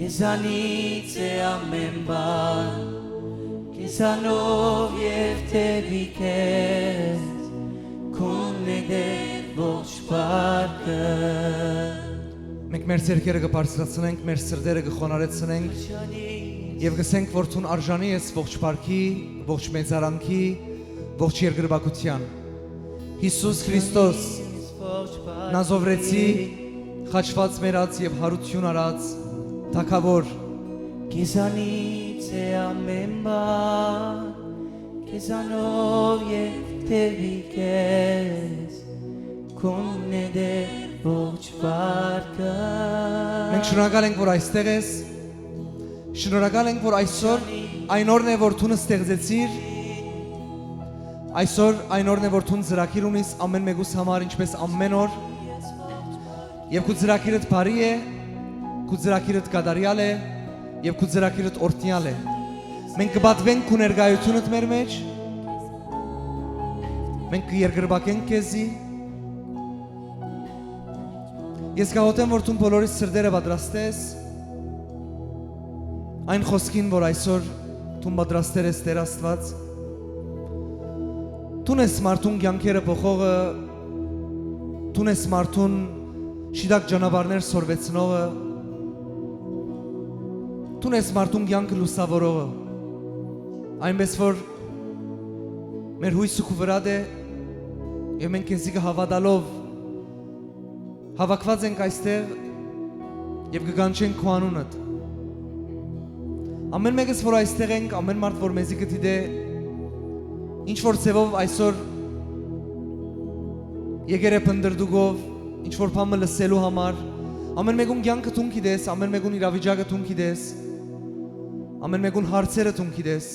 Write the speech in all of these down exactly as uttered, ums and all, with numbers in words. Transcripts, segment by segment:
Քեզանից է ամեն բան, քեզանով և դեպի քեզ, քունն է Տեր ողջ փառքը։ Մենք մեր ձեռքերը կը բարձրացնենք, մեր սրտերը կը խոնարհեցնենք եւ կ'ըսենք, որ դուն արժանի ես ողջ փառքի, ողջ մեծարանքի, ողջ երկրպագության։ Յիսուս Քրիստոս, Նազովրեցի, խաչուած մեռած եւ յարութիւն առած թագաւոր։ Քեզանից է ամեն բան, քեզանով և դեպի քեզ, քունն է Տեր ողջ փառքը։ Մենք շնորհակալ ենք, որ այստեղ ես։ Շնորհակալ ենք, որ այսօր այն օրն է, որ դուն ստեղծեցիր։ Այսօր այն օրն է, որ դուն ծրագիր ունիս ամեն մեկուս համար, ինչպես ամեն օր։ Եւ քու ծրագիրդ բարի է, քու ծրագիրդ կատարեալ է, եւ քու ծրագիրդ օրհնեալ է։ Մենք կը պատուենք քու ներկայութիւնդ մեր մեջ։ Մենք կը երկրպագենք քեզի։ Ես կաղոթեմ, որ դուն բոլորիս սրտերը պատրաստես այն խօսքին, որ այսօր դուն պատրաստեր ես, Տեր Աստուած։ Դուն ես մարդուն կեանքերը փոխողը, դուն ես մարդուն շիտակ ճանապարհներ սորվեցնողը, դուն ես մարդուն կեանքը լուսաւորողը։ Այնպես որ մեր յոյսը քու վրադ է, եւ մենք քեզի կը հավատալով Հավաքուած ենք այստեղ եւ կը կանչենք քու անունդ։ Ամեն մեկս, որ այստեղ ենք, ամեն մարդ, որ մեզի կը դիտէ, ինչ որ ձեւով այսօր եկեր է փնտռտուքով, ինչ որ բան մը լսելու համար, ամեն մեկուն կեանքը դուն գիտես, ամեն մեկուն իրավիճակը դուն գիտես, ամեն մեկուն հարցերը դուն գիտես,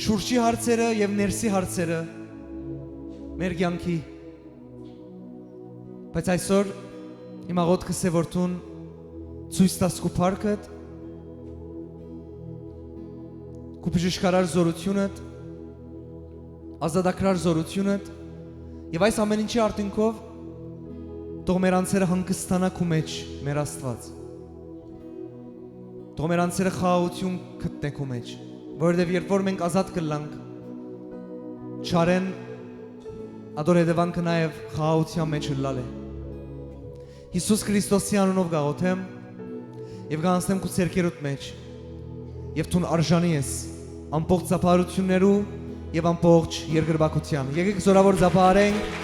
շուրջի հարցերը եւ ներսի հարցերը մեր կեանքի։ Բայց այսօր իմ աղոթքս է, որ դուն ցոյց տաս քու փառքդ, քու բժշկարար զօրութիւնդ, ազատագրար զօրութիւնդ, եւ այս ամեն ինչի արդիւնքով թող մեր անձերը հանգստանայ քու մեջ, մեր Աստուած։ Թող մեր անձերը խաղաղութիւն գտնէ քու մեջ, որովհետեւ երբ որ մենք ազատ կ'ըլլանք, չարէն ատոր հետեւանքը նաեւ խաղաղութեան մեջ ըլլալ է։ Յիսուս Քրիստոսի անունով կաղոթեմ եւ կ'անցնեմ քու ձեռքերուդ մեջ, եւ դուն արժանի ես ամբողջ ծափահարութիւններու եւ ամբողջ երկրպագութեան։ Եկեք զօրաւոր ծափահարենք։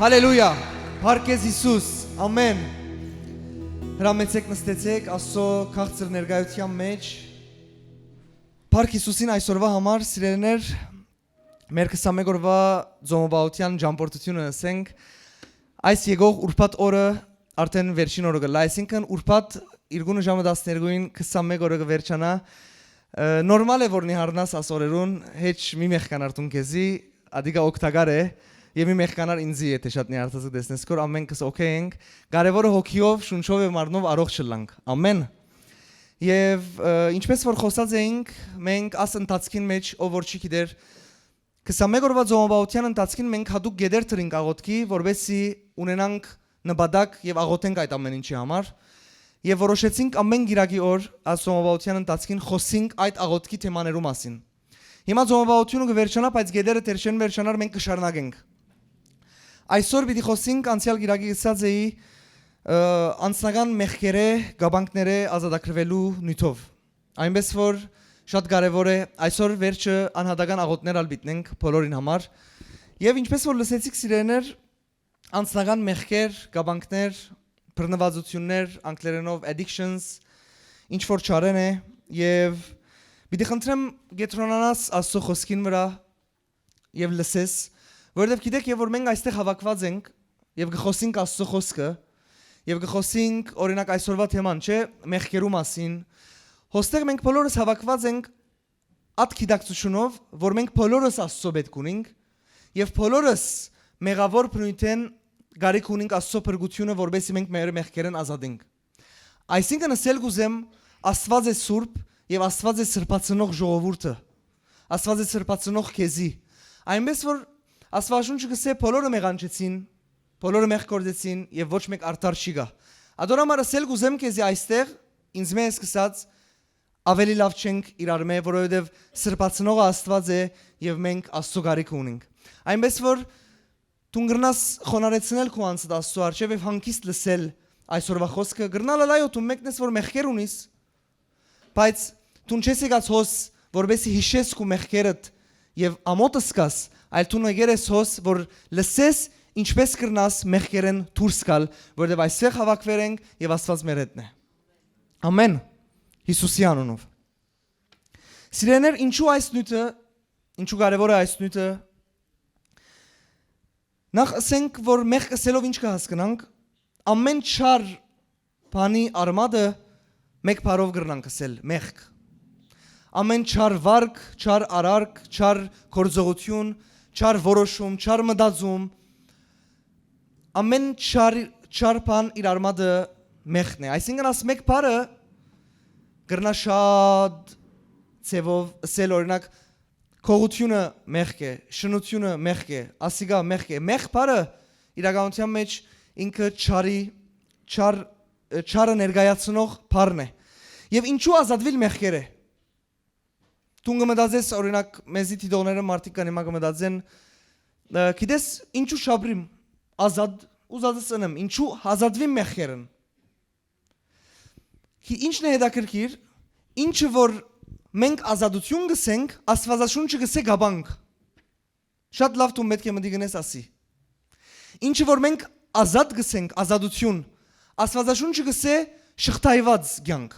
Հալելույա։ Փառք քեզ, Յիսուս։ Ամեն։ Հրամեցեք, նստեցեք Աստծո քաղցր ներկայութեան մեջ։ Փառք Յիսուսին այսօրվա համար, սիրելիներ, մեր քսանմեկ օրուայ ծոմապահութեան ճամբորդութիւնը, ըսենք, այս եկող ուրբաթ օրը արդեն վերջին օրը կ'ըլլայ, այսինքն ուրբաթ իրկունը ժամը տասներկուին քսանմեկ օրը կը վերջանայ։ Ը, նորմալ է, որ նիհարնաս աս օրերուն, հեչ մի մեղկանար դուն քեզի, ադիկա օգտակար է, եւ մի մեղկանար ինձի, եթե շատ նիհարթացը տեսնես, կոր ամենքս օքեյ ենք, կարեւորը հոգիով, շունչով եւ մարմնով առողջ ըլլանք։ Ամեն։ Եւ, ը, ինչպես որ խոսած էինք, մենք աս ընթացքին մեջ, ով որ չի գիտեր, քսանմեկ օրուայ ծոմապահութեան ընթացքին մենք յատուկ գետեր դրինք աղոթքի, որպեսզի ունենանք նպատակ եւ աղոթենք այդ ամեն ինչի համար։ Եւ որոշեցինք ամեն գիրակի օր այս ծոմապահութեան ընթացքին խօսինք այդ աղոթքի թեմաներու մասին։ Հիմա ծոմապահութիւնը կը վերջանայ, բայց գետերը դեռ չեն վերջանար, մենք կը շարունակենք։ Այսօր պիտի խօսինք, անցեալ գիրակի ըսած էի, ը, անձնական մեղքերէ, կապանքներէ ազատագրուելու նիւթով։ Այնպես որ շատ կարեւոր է, այսօր վերջը անհատական աղոթքներ ալ պիտի ունենք բոլորին համար։ Եւ ինչպես որ լսեցիք, սիրելիներ, անձնական մեղքեր, կապանքներ, բռնվածություններ, անգլերենով addictions, ինչ որ չարեն է, եւ պիտի խնդրեմ կեդրոնանաս Աստծո խօսքին վրայ եւ լսես, որովհետեւ գիտեք, եւ որ մենք այստեղ հավաքված ենք եւ կը խօսենք Աստծո խօսքը, եւ կը խօսենք, օրինակ, այսօրվա թեման, չէ՞, մեղքերու մասին, հոստեղ մենք բոլորս հավաքված ենք այդ գիտակցությունով, որ մենք բոլորս Աստծո պէտք ունենք եւ բոլորս մեղաւոր բնույթէն կարիք ունինք Աստուծոյ փրկութիւնը, որպէս զի մենք մեր մեղքերէն ազատենք։ Այսինքն, ըսել կ'ուզեմ, Աստուած է սուրբ եւ Աստուած է սրբացնող ժողովուրդը, Աստուած է սրբացնող քեզի։ Այնպէս որ Աստուածաշունչը կ'ըսէ, բոլորը մեղանչեցին, բոլորը մեղք գործեցին եւ ոչ մէկ արդար չի գայ։ Ատոր համար ըսել կ'ուզեմ քեզի այստեղ, ինձ մէ սկսած, ավելի լաւ չենք իրարմէ, որովհետեւ սրբացնողը Աստուած է եւ մենք Աստուծոյ կարիքը ունենք։ Այնպէս որ դուն կրնաս խոնարհեցնել քու անձդ Աստուծոյ առջեւ եւ հանգիստ լսել այսօրվա խօսքը, կրնալ ըլլայ օտում մեկնես որ մեղքեր ունիս, բայց դուն չես եկած հոս, որպեսզի յիշես քու մեղքերդ եւ ամօթ զգաս, այլ դուն եկեր ես հոս, որ լսես ինչպէս կրնաս մեղքերէն դուրս գալ, որովհետեւ այսեղ հաւաքուեր ենք եւ Աստուած մեր հետն է։ Ամեն։ Յիսուսի անունով։ Սիրելիներ, ինչու այս նիւթը, ինչու կարեւոր է այս նիւթը։ Նախ ըսենք, որ մեղք ըսելով ինչ կը հասկնանք։ Ամեն չար բանի արմատը մէկ բառով կրնանք ըսել՝ մեղք։ Ամեն չար վարք, չար արարք, չար գործողութիւն, չար որոշում, չար մտածում, ամեն չար, չար բան իր արմատը մեղքն է։ Այսինքն, աս մէկ բառը կրնայ շատ ձեւով ըսել, օրինակ, գողութիւնը մեղք է, շնութիւնը մեղք է, ասիկա մեղք է։ Մեղք բառը իրականութեան մէջ ինքը չարի, չար, չարը ներկայացնող բառն է։ Եւ ինչու ազատուիլ մեղքերէ։ Դուն կը մտածես, օրինակ, մեզի դիտողները մարդիկ կան, հիմա կը մտածեն, ը, գիտես, ինչու չապրիմ, ազատ, ուզածս ընեմ, ինչու ազատուիմ մեղքերէն։ Ի-, ի՞նչն է հետաքրքիր, ինչը որ մենք ազատութիւն կ'ըսենք, Աստուածաշունչը կ'ըսէ կապանք։ Շատ լաւ դու պէտք է մտի գնես ասի։ Ինչը որ մենք ազատ կ'ըսենք, ազատութիւն, Աստուածաշունչը կ'ըսէ շղթայուած կեանք։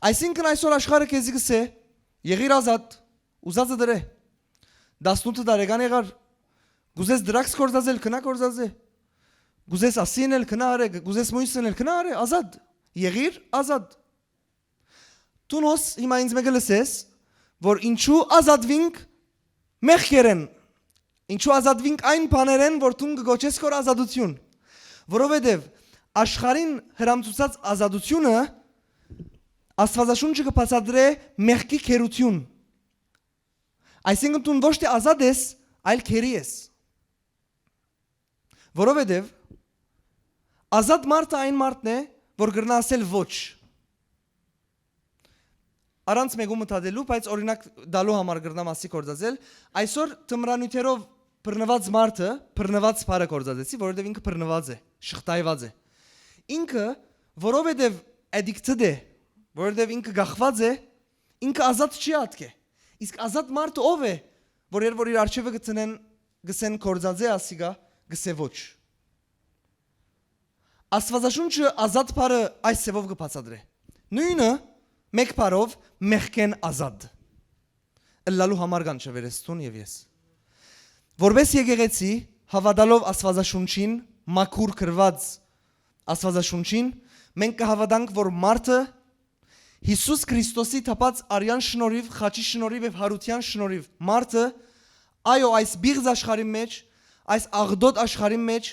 Այսինքն այսօր աշխարհը քեզի կ'ըսէ, «Եղիր ազատ, ուզածդ ըրէ»։ Տասնութ տարեկան եղար, կ'ուզես դրաքս գործածել, քնա գործածէ։ Կ'ուզես ասի ընել, քնա արէ, կ'ուզես մոյս ընել, քնա արէ, ազատ։ Եղիր ազատ։ Դուն հոս հիմա ինձ մէկը լսես, որ ինչու ազատուինք մեղքերէն, ինչու ազատուինք այն բաներէն, որ դուն կը կոչես քոր ազատութիւն, որովհետեւ աշխարհին հրամցուցած ազատութիւնը Աստուածաշունչը կը բացատրէ մեղքի գերութիւն։ Այսինքն դուն ոչ թէ ազատ ես, այլ գերի ես։ Որովհետեւ ազատ մարդը այն մարդն է, որ կրնայ ասել ոչ։ Առանց մեկու մտածելու, բայց օրինակ տալու համար կրնամ ասի գործածել, այսօր թմրանիւթերով բռնուած մարդը, բռնուած բառը գործածեցի, որովհետեւ ինքը բռնուած է, շղթայուած է։ Ինքը, որովհետեւ addicted է, որովհետեւ ինքը կախուած է, ինքը ազատ չի ատկէ։ Իսկ ազատ մարդը ով է, որ երբ որ իր առջեւը կցնեն, կ'ըսեն գործածէ ասիկա, կ'ըսէ ոչ։ Աստուածաշունչը ազատ բառը այս ձևով կը բացատրէ։ Նոյնը, մէկ բառով, մեղքէն ազատ ըլլալու համար կանչուեր ես դուն եւ ես։ Որպէս եկեղեցի, հաւատալով Աստուածաշունչին, մաքուր գրուած Աստուածաշունչին, մենք կը հաւատանք, որ մարդը Յիսուս Քրիստոսի թափած արեան շնորհիւ, խաչի շնորհիւ եւ յարութեան շնորհիւ մարդը, այո, այս բիղձ աշխարհի մէջ, այս աղտոտ աշխարհի մէջ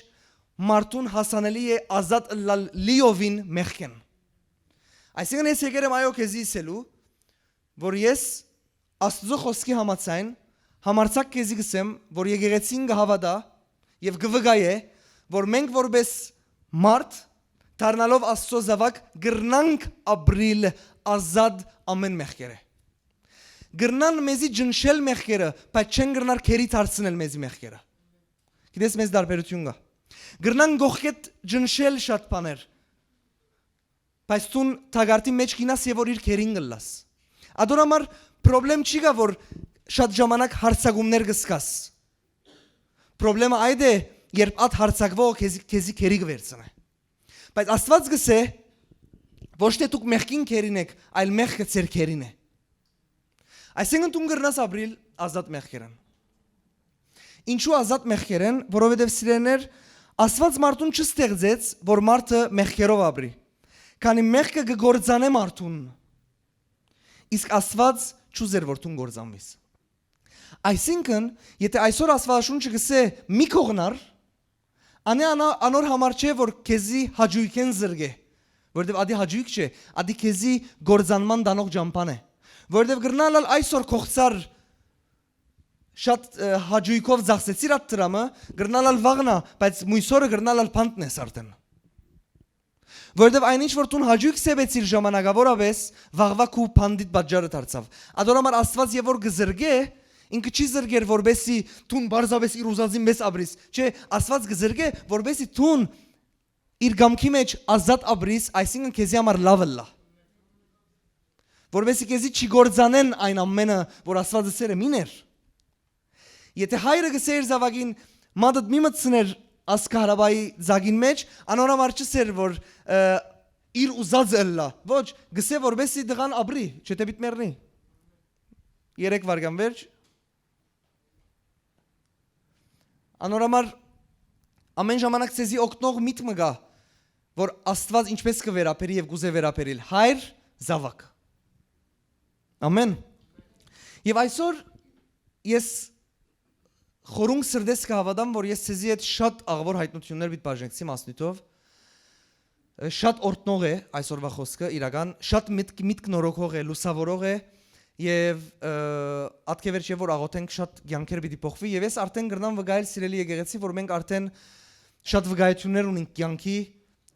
մարդուն հասանելի է ազատ ըլլալ լիովին մեղքէն։ Այսինքն ես եկեր եմ, այո, քեզի ըսելու, որ ես Աստուծոյ խօսքի համաձայն, համարձակ քեզի կ'ըսեմ, որ եկեղեցին կը հաւատայ եւ կը վկայէ, որ մենք որպէս մարդ, դառնալով Աստուծոյ զաւակ, կրնանք ապրիլ ազատ ամեն մեղքերէ։ Կրնան մեզի ջնշել մեղքերը, բայց չեն կրնար քերի դարձնել մեզի մեղքերը։ Գիտես, մեծ տարբերութիւն կայ։ Կրնան կողքէդ ջնշել շատ բաներ, բայց դուն թագարտի մէջ կ'իյնաս եւ որ իր քերին կ'ըլլաս։ Ատոր համար պրոբլեմ չի գայ, որ շատ ժամանակ յարձակումներ կ'զգաս։ Պրոբլեմը այդ է, երբ ատ յարձակուող քեզի, քեզի քերի կը վերցնէ։ Բայց Աստուած կ'ըսէ, ոչ թէ դուք մեղքին քերին էք, այլ մեղքը ձեր քերին է։ Այսինքն դուն կրնաս ապրիլ ազատ մեղքերէն։ Ինչու ազատ մեղքերէն, որովհետեւ, սիրելիներ, Աստուած մարդուն չստեղծեց, որ մարդը մեղքերով ապրի, քանի մեղքը կը կործանէ մարդուն, իսկ Աստուած չուզեր, որ դուն կործանուիս։ Այսինքն, եթե այսօր Աստուածաշունչը կ'ըսէ՝ «Մի կողնար», Անի անա-, անոր համար չէ, որ քեզի հաճոյքէն զրկէ, որովհետեւ ատի հաճոյք չէ, ատի քեզի կործանման տանող ճամբան է։ Որովհետեւ կրնալ ալ այսօր կողցար շատ, ը, հաճոյքով ծախսեցիր այդ դրամը, կրնալ ալ վաղնա, բայց մոյս օրը կրնալ ալ բանտն ես արդեն։ Որովհետեւ այն ինչ որ դուն հաճոյք սեպեցիր ժամանակաւորապէս, վաղվա քու բանտիդ պատճառը դարձաւ։ Ատոր համար Աստուած եւ որ կզրկէ, ինքը չի զրկեր, որպեսզի դուն պարզապէս իր ուզածին պէս ապրիս։ Չէ, Աստուած կզրկէ, որպեսզի դուն իր կամքի մեջ ազատ ապրիս, այսինքն քեզի համար լաւ ըլլայ։ Որպեսզի քեզի չի գործանեն այն ամենը, որ Աստուած ըսեր է, մի ներ։ Եթէ հայրը կսէր զաւակին, մատդ մի մտցներ աս քահրապայի ձագին մեջ, անոր համար չսեր, որ, ը, իր ուզածը ըլլայ։ Ոչ, կսէ, որպեսզի տղան ապրի, չէ՞ թէ պիտի մեռնի։ Երեք վայրկեան վերջ։ Անոր համար ամեն ժամանակ ձեզի օգնող միտք մը կայ, որ Աստուած ինչպես կը վերաբերի եւ կուզէ վերաբերիլ հայր, զաւակ։ Ամեն։ Եւ այսօր ես խորունկ սրտես կը հաւատամ, որ ես ձեզի հետ շատ աղուոր յայտնութիւններ պիտի բաժնեցի մասնիթով։ Ը, շատ օրհնող է այսօրվա խոսքը, իրական, շատ միտք, միտք նորոգող է, լուսաւորող է, եւ, ը, ատկեվերջ եւ որ աղոթենք շատ կեանքեր պիտի փոխվի, եւ ես արդեն կրնամ վկայել, սիրելի եկեղեցի, որ մենք արդեն շատ վկայություններ ունենք կեանքի,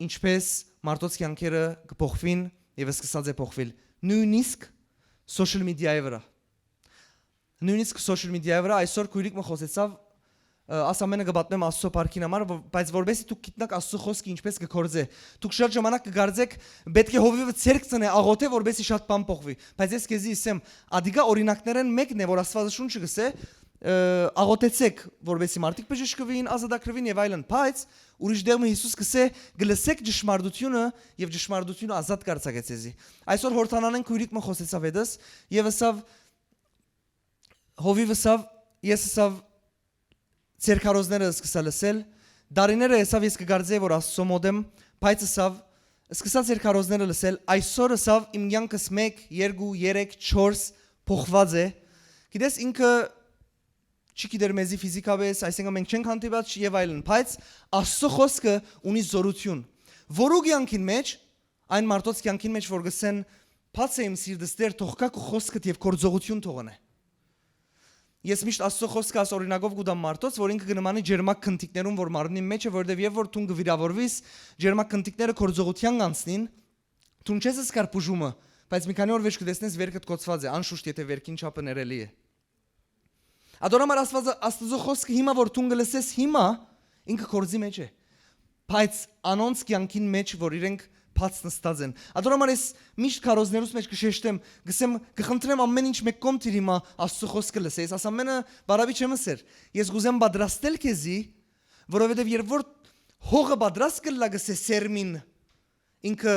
ինչպես մարդոց կեանքերը կփոխվին եւ սկսած է փոխվել, նոյնիսկ social media-ի վրայ։ Նոյնիսկ social media-ի վրայ այսօր քոյրիկ մը խօսեցաւ, ը, աս ամենը կը պատմեմ Աստծո փառքին համար, որ, բայց որպեսզի դուք գիտնաք Աստծո խոսքը ինչպես կը գործէ։ Դուք շատ ժամանակ կը կարծէք, պէտք է հովիվը ձեռք դնէ, աղոթէ, որպեսզի շատ բան փոխուի։ Բայց ես քեզի ըսեմ, ադիկա օրինակներէն մէկն է, որ Աստուածը շունչը կ'ըսէ, ը, աղոթեցէք, որպեսզի մարդիկ բժշկուին, ազատագրուին եւ այլն, բայց ուրիշ դեղ մը Յիսուս կ'ըսէ, կը լսէք ճշմարտությունը եւ ճշմարտությունը ազատ կ'արձակէ ձեզի։ Այսօր Յորդանանէն քոյրիկ մը խօսեցաւ հետս եւ ըսաւ, հովիվ ըսաւ, ես ըսաւ, ձեր քարոզները սկսա լսել, դարիները ըսաւ, ես կը կարծէի, որ Աստծո մօտ եմ, բայց ըսաւ, սկսա ձեր քարոզները լսել, այսօր ըսաւ, իմ կեանքս մէկ, երկու, երեք, չորս փոխուած է։ Գիտես, ինքը չի գիտեր մեզի ֆիզիկապէս, այսինքն մենք չենք հանդիպած եւ այլն, բայց Աստծո խոսքը ունի զօրութիւն, որու կեանքին մեջ, այն մարդոց կեանքին մեջ, որ կ'ըսեն, բաց է իմ սիրտս, Տէր, թող գայ քու խոսքդ եւ գործողութիւն թող ընէ։ Ես միշտ Աստծո խոսքը աս օրինակով կու տամ մարդոց, որ ինքը կը նմանի ջերմակ գնդիկներուն, որ մարմնին մեջ է, որտեւ երբ որ դուն կը վիրաւորուիս, ջերմակ գնդիկները գործողութեան կանցնին, դուն չես զգար բուժումը, բայց մի քանի օր վեշ կը տեսնես, վերքդ կոծված է, անշուշտ եթէ վերքին չափը ներելի է։ Ատոր համար Աստուածը, Աստուծո խոսքը հիմա որ դուն կը լսես հիմա, ինքը գործի մեջ է, բայց անոնց կեանքին մեջ, որ իրենք բաց նստած են։ Ատոր համար ես միշտ քարոզներուս մեջ կը շեշտեմ, կ'ըսեմ, կը խնդրեմ ամեն ինչ մէկ կողմ դիր հիմա, Աստծո խոսքը լսես, աս ամենը բարաւի չեմ ըսեր։ Ես կ'ուզեմ պատրաստել քեզի, որովհետեւ երբ որ հողը պատրաստ կ'ըլլայ, կ'ըսէ սերմին, ինքը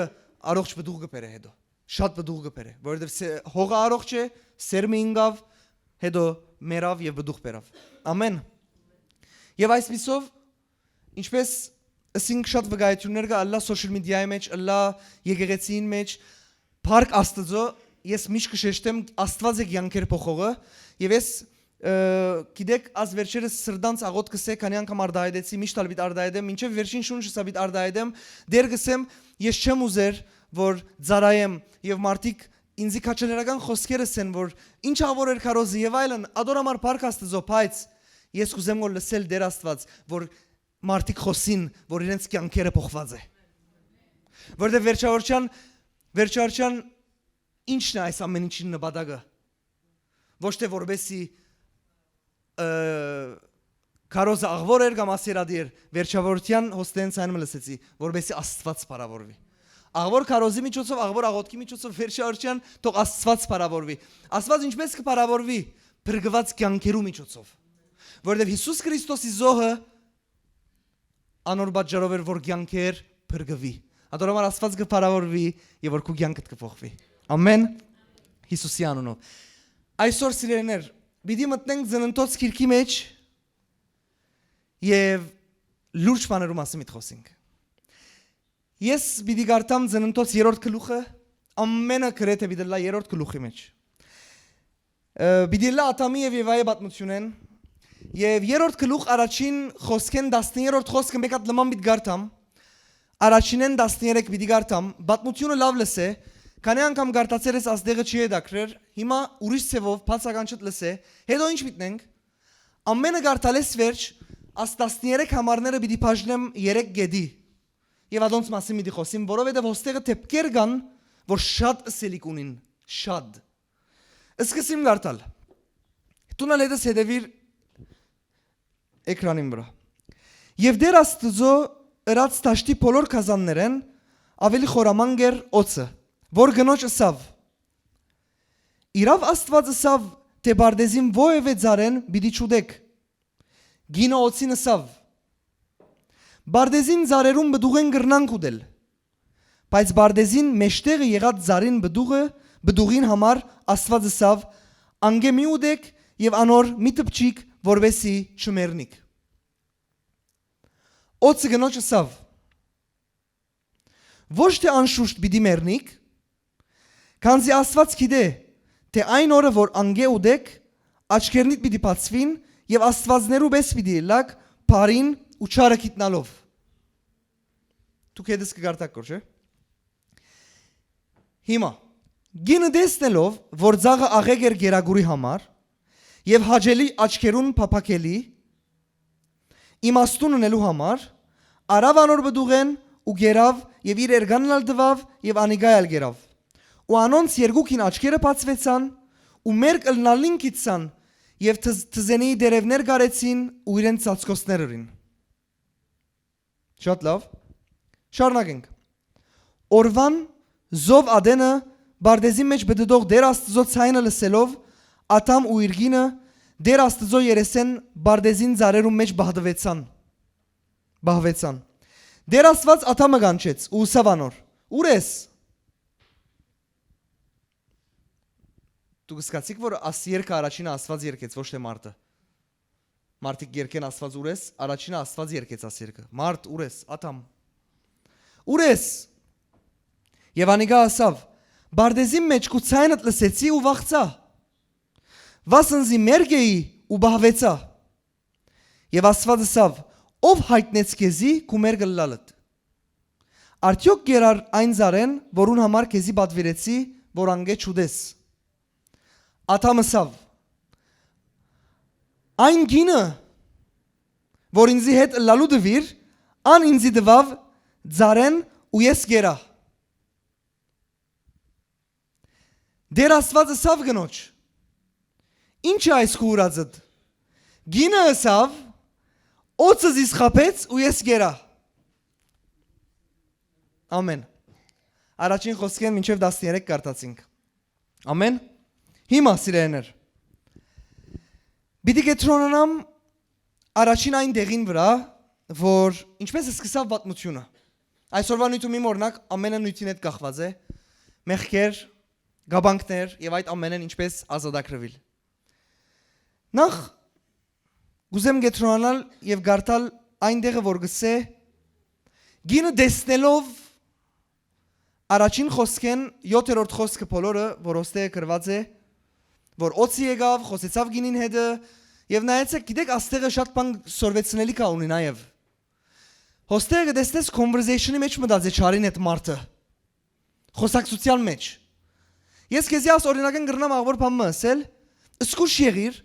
առողջ պտուղ կը բերէ հետո, շատ պտուղ կը բերէ, որովհետեւ սե-, հողը առողջ է, սերմը ինկաւ, հետո մեռաւ եւ պտուղ բերաւ։ Ամեն։ Եւ այսպիսով, ինչպես ըսինք, շատ վկայություններ կը ըլլայ social media-ի մեջ, ըլլայ եկեղեցիին մեջ, փառք Աստծո, ես միշտ կը շեշտեմ, Աստուած է կեանքեր փոխողը, եւ ես, ը, գիտեք, աս վերջերս սրտանց աղոթք կ'ըսէ, քանի անգամ արտահայտեցի, միշտ ալ պիտի արտահայտեմ, մինչեւ վերջին շունչս ալ պիտի արտահայտեմ, դեռ կ'ըսեմ, ես չեմ ուզեր, որ ծառայեմ, եւ մարդիկ ինձի քաջալերական խօսքեր ըսեն, որ ինչ աղուոր էր քարոզը եւ այլն, ատոր համար փառք Աստծո, բայց ես կ'ուզեմ որ լսել Տէր Աստուած, որ մարդիկ խօսին, որ իրենց կեանքերը փոխուած է։ Որտեւ վերջավորչան, վերջավորչան ի՞նչն է այս ամեն ինչին նպատակը։ Ոչ թէ որպեսի, ը, քարոզը աղուոր էր կամ ասերադի էր, վերջավորության հոստենց այն մը լսեցի, որպեսի Աստուած փառաւորուի։ Աղուոր քարոզի միջոցով, աղուոր աղոթքի միջոցով, վերջավորության թող Աստուած փառաւորուի։ Աստուած ինչպես կը փառաւորուի, փրկուած կեանքերու միջոցով։ Որտեւ Յիսուս Քրիստոսի զոհը անոր պատճառով էր, որ կեանքեր փրկուի։ Ատոր համար Աստուած կը փառաւորուի եւ որ քու կեանքդ կը փոխուի։ Ամեն։ Յիսուսի անունով։ Այսօր, սիրելիներ, պիտի մտնենք Ծննդոց գիրքի մեջ եւ լուրջ բաներու մասին պիտի խօսենք։ Ես պիտի կարդամ Ծննդոց երրորդ գլուխը, ամենը գրեթէ պիտի ըլլայ երրորդ գլուխի մեջ։ Ը, պիտի ըլլայ Ադամի եւ Եվայի պատմութիւնէն, Եւ երրորդ գլուխ առաջին խօսքէն տասներորդ խօսքը մէկ հատ լման պիտի կարդամ։ Առաջինէն տասներեք պիտի կարդամ։ Պատմութիւնը լաւ լսէ, քանի անգամ կարդացեր ես, ասդեղը չի հետաքրեր, հիմա ուրիշ ձեւով բացական չտ լսէ, հետո ինչ մտնենք։ Ամէնը կարդալէս վերջ, աս տասներեք համարները պիտի բաժնեմ երեք գետի եւ ադոնց մասին պիտի խօսիմ, որովհետեւ հոստեղը դեպքեր կան, որ շատ ըսելիք ունին, շատ։ Սկսիմ կարդալ։ Դուն ալ հետս հետեւիր էկրանին վրայ։ Եւ Տեր Աստուծոյ ըրած դաշտի բոլոր գազաններէն աւելի խորամանկ էր օծը, որ կնոջ ըսաւ. «Իրաւ Աստուած ըսաւ, թէ պարտեզին որեւէ ծառէն պիտի չուտեք»։ Կինը օծին ըսաւ. «Պարտեզին ծառերուն պտուղէն կրնանք ուտել»։ Բայց պարտեզին մէջտեղը եղած ծառին պտուղը, պտուղին համար Աստուած ըսաւ. «Անկէ մի ուտեք եւ անոր մի դպչիք, որպեսզի չմեռնիք»։ Օծը կնոջ ըսաւ. «Ոչ թէ անշուշտ պիտի մեռնիք, քանզի Աստուած գիտէ, թէ այն օրը որ անկէ ուտեք, աչքերնիդ պիտի բացուին եւ աստուածներու պէս պիտի ըլլաք, բարին ու չարը գիտնալով»։ Դուք հետս կը կարդաք, կոր չէ՞։ Հիմա, կինը տեսնելով, որ ծաղը աղեկ էր կերակուրի համար եւ հաճելի աչքերուն փափաքելի, իմաստուն ընելու համար, առաւ անոր պտուղէն ու կերաւ եւ իր էրկանն ալ տուաւ եւ անիկա ալ կերաւ։ Ու անոնց երկուքին աչքերը բացուեցան ու մերկ ըլնալին գիտցան եւ թզ-, թզենիի տերեւներ կարեցին ու իրենց ծածկոցներ ըրին։ Շատ լաւ։ Շարունակենք։ Օրուան զով ատենը պարտեզին մէջ պտտող Տեր Աստուծոյ ցայնը լսելով, Ադամ ու իր կինը Տեր Աստուծոյ երեսէն պարտեզին ծառերուն մէջ բահտուեցան։ Բահուեցան։ Տեր Աստուած Ադամը կանչեց ու ըսաւ անոր. «Ո՞ւր ես»։ Դուք կսկացիք, որ աս երկը առաջինը Աստուած երկեց, ոչ թէ մարդը։ Մարդիկ երկեն Աստուած ո՞ւր ես, առաջինը Աստուած երկեց աս երկը. «Մարդ, ո՞ւր ես, Ադամ, ո՞ւր ես»։ Եւ անիկա ըսաւ. «Պարտեզին մէջ քու ցայնդ լսեցի ու վախցայ, վասն զի մերկ էի ու բահուեցայ»։ Եւ Աստուած ըսաւ. «Ո՞վ յայտնեց քեզի քու մերկ ըլլալդ։ Արդեօք կերար այն ծառէն, որուն համար քեզի պատուիրեցի, որ անկէ չուտես»։ Ադամ ըսաւ. «Այն կինը, որ ինծի հետ ըլլալու տուիր, ան ինծի տուաւ ծառէն ու ես կերայ»։ Տեր Աստուած ըսաւ կնոջ. «Ի՞նչ է այս քու ուրածդ»։ Կինը ըսաւ. «Օծը զիս խաբեց ու ես կերայ»։ Ամեն։ Առաջին խօսքէն մինչեւ տասներեք կարդացինք։ Ամեն։ Հիմա, սիրելիներ, պիտի կեդրոնանամ առաջին այն տեղին վրայ, որ ինչպես սկսաւ պատմութիւնը։ Այսօրվա նիւթը մի մոռնաք, ամենը նիւթին հետ կախված է։ Մեղքեր, կապանքներ եւ այդ ամենէն ինչպես ազատագրուիլ։ Նախ, կուզեմ կեդրոնանալ եւ կարդալ այն տեղը, որ գսե. «Կինը տեսնելով», առաջին խօսքէն յոթերորդ խօսքը բոլորը, որ հոստեղը գրված է, որ օծը եկաւ, խօսեցաւ կինին հետը, եւ նայեցեք, գիտեք, աստեղը շատ բան սորվեցնելիք ա ունի նաեւ։ Հոստեղը կը տեսնես conversation-ի մեջ մտած է չարին հետ մարդը, խօսակցութեան մեջ։ Ես քեզի աս օրինական կրնամ աղբոր բան մը ըսել, զգուշ եղիր,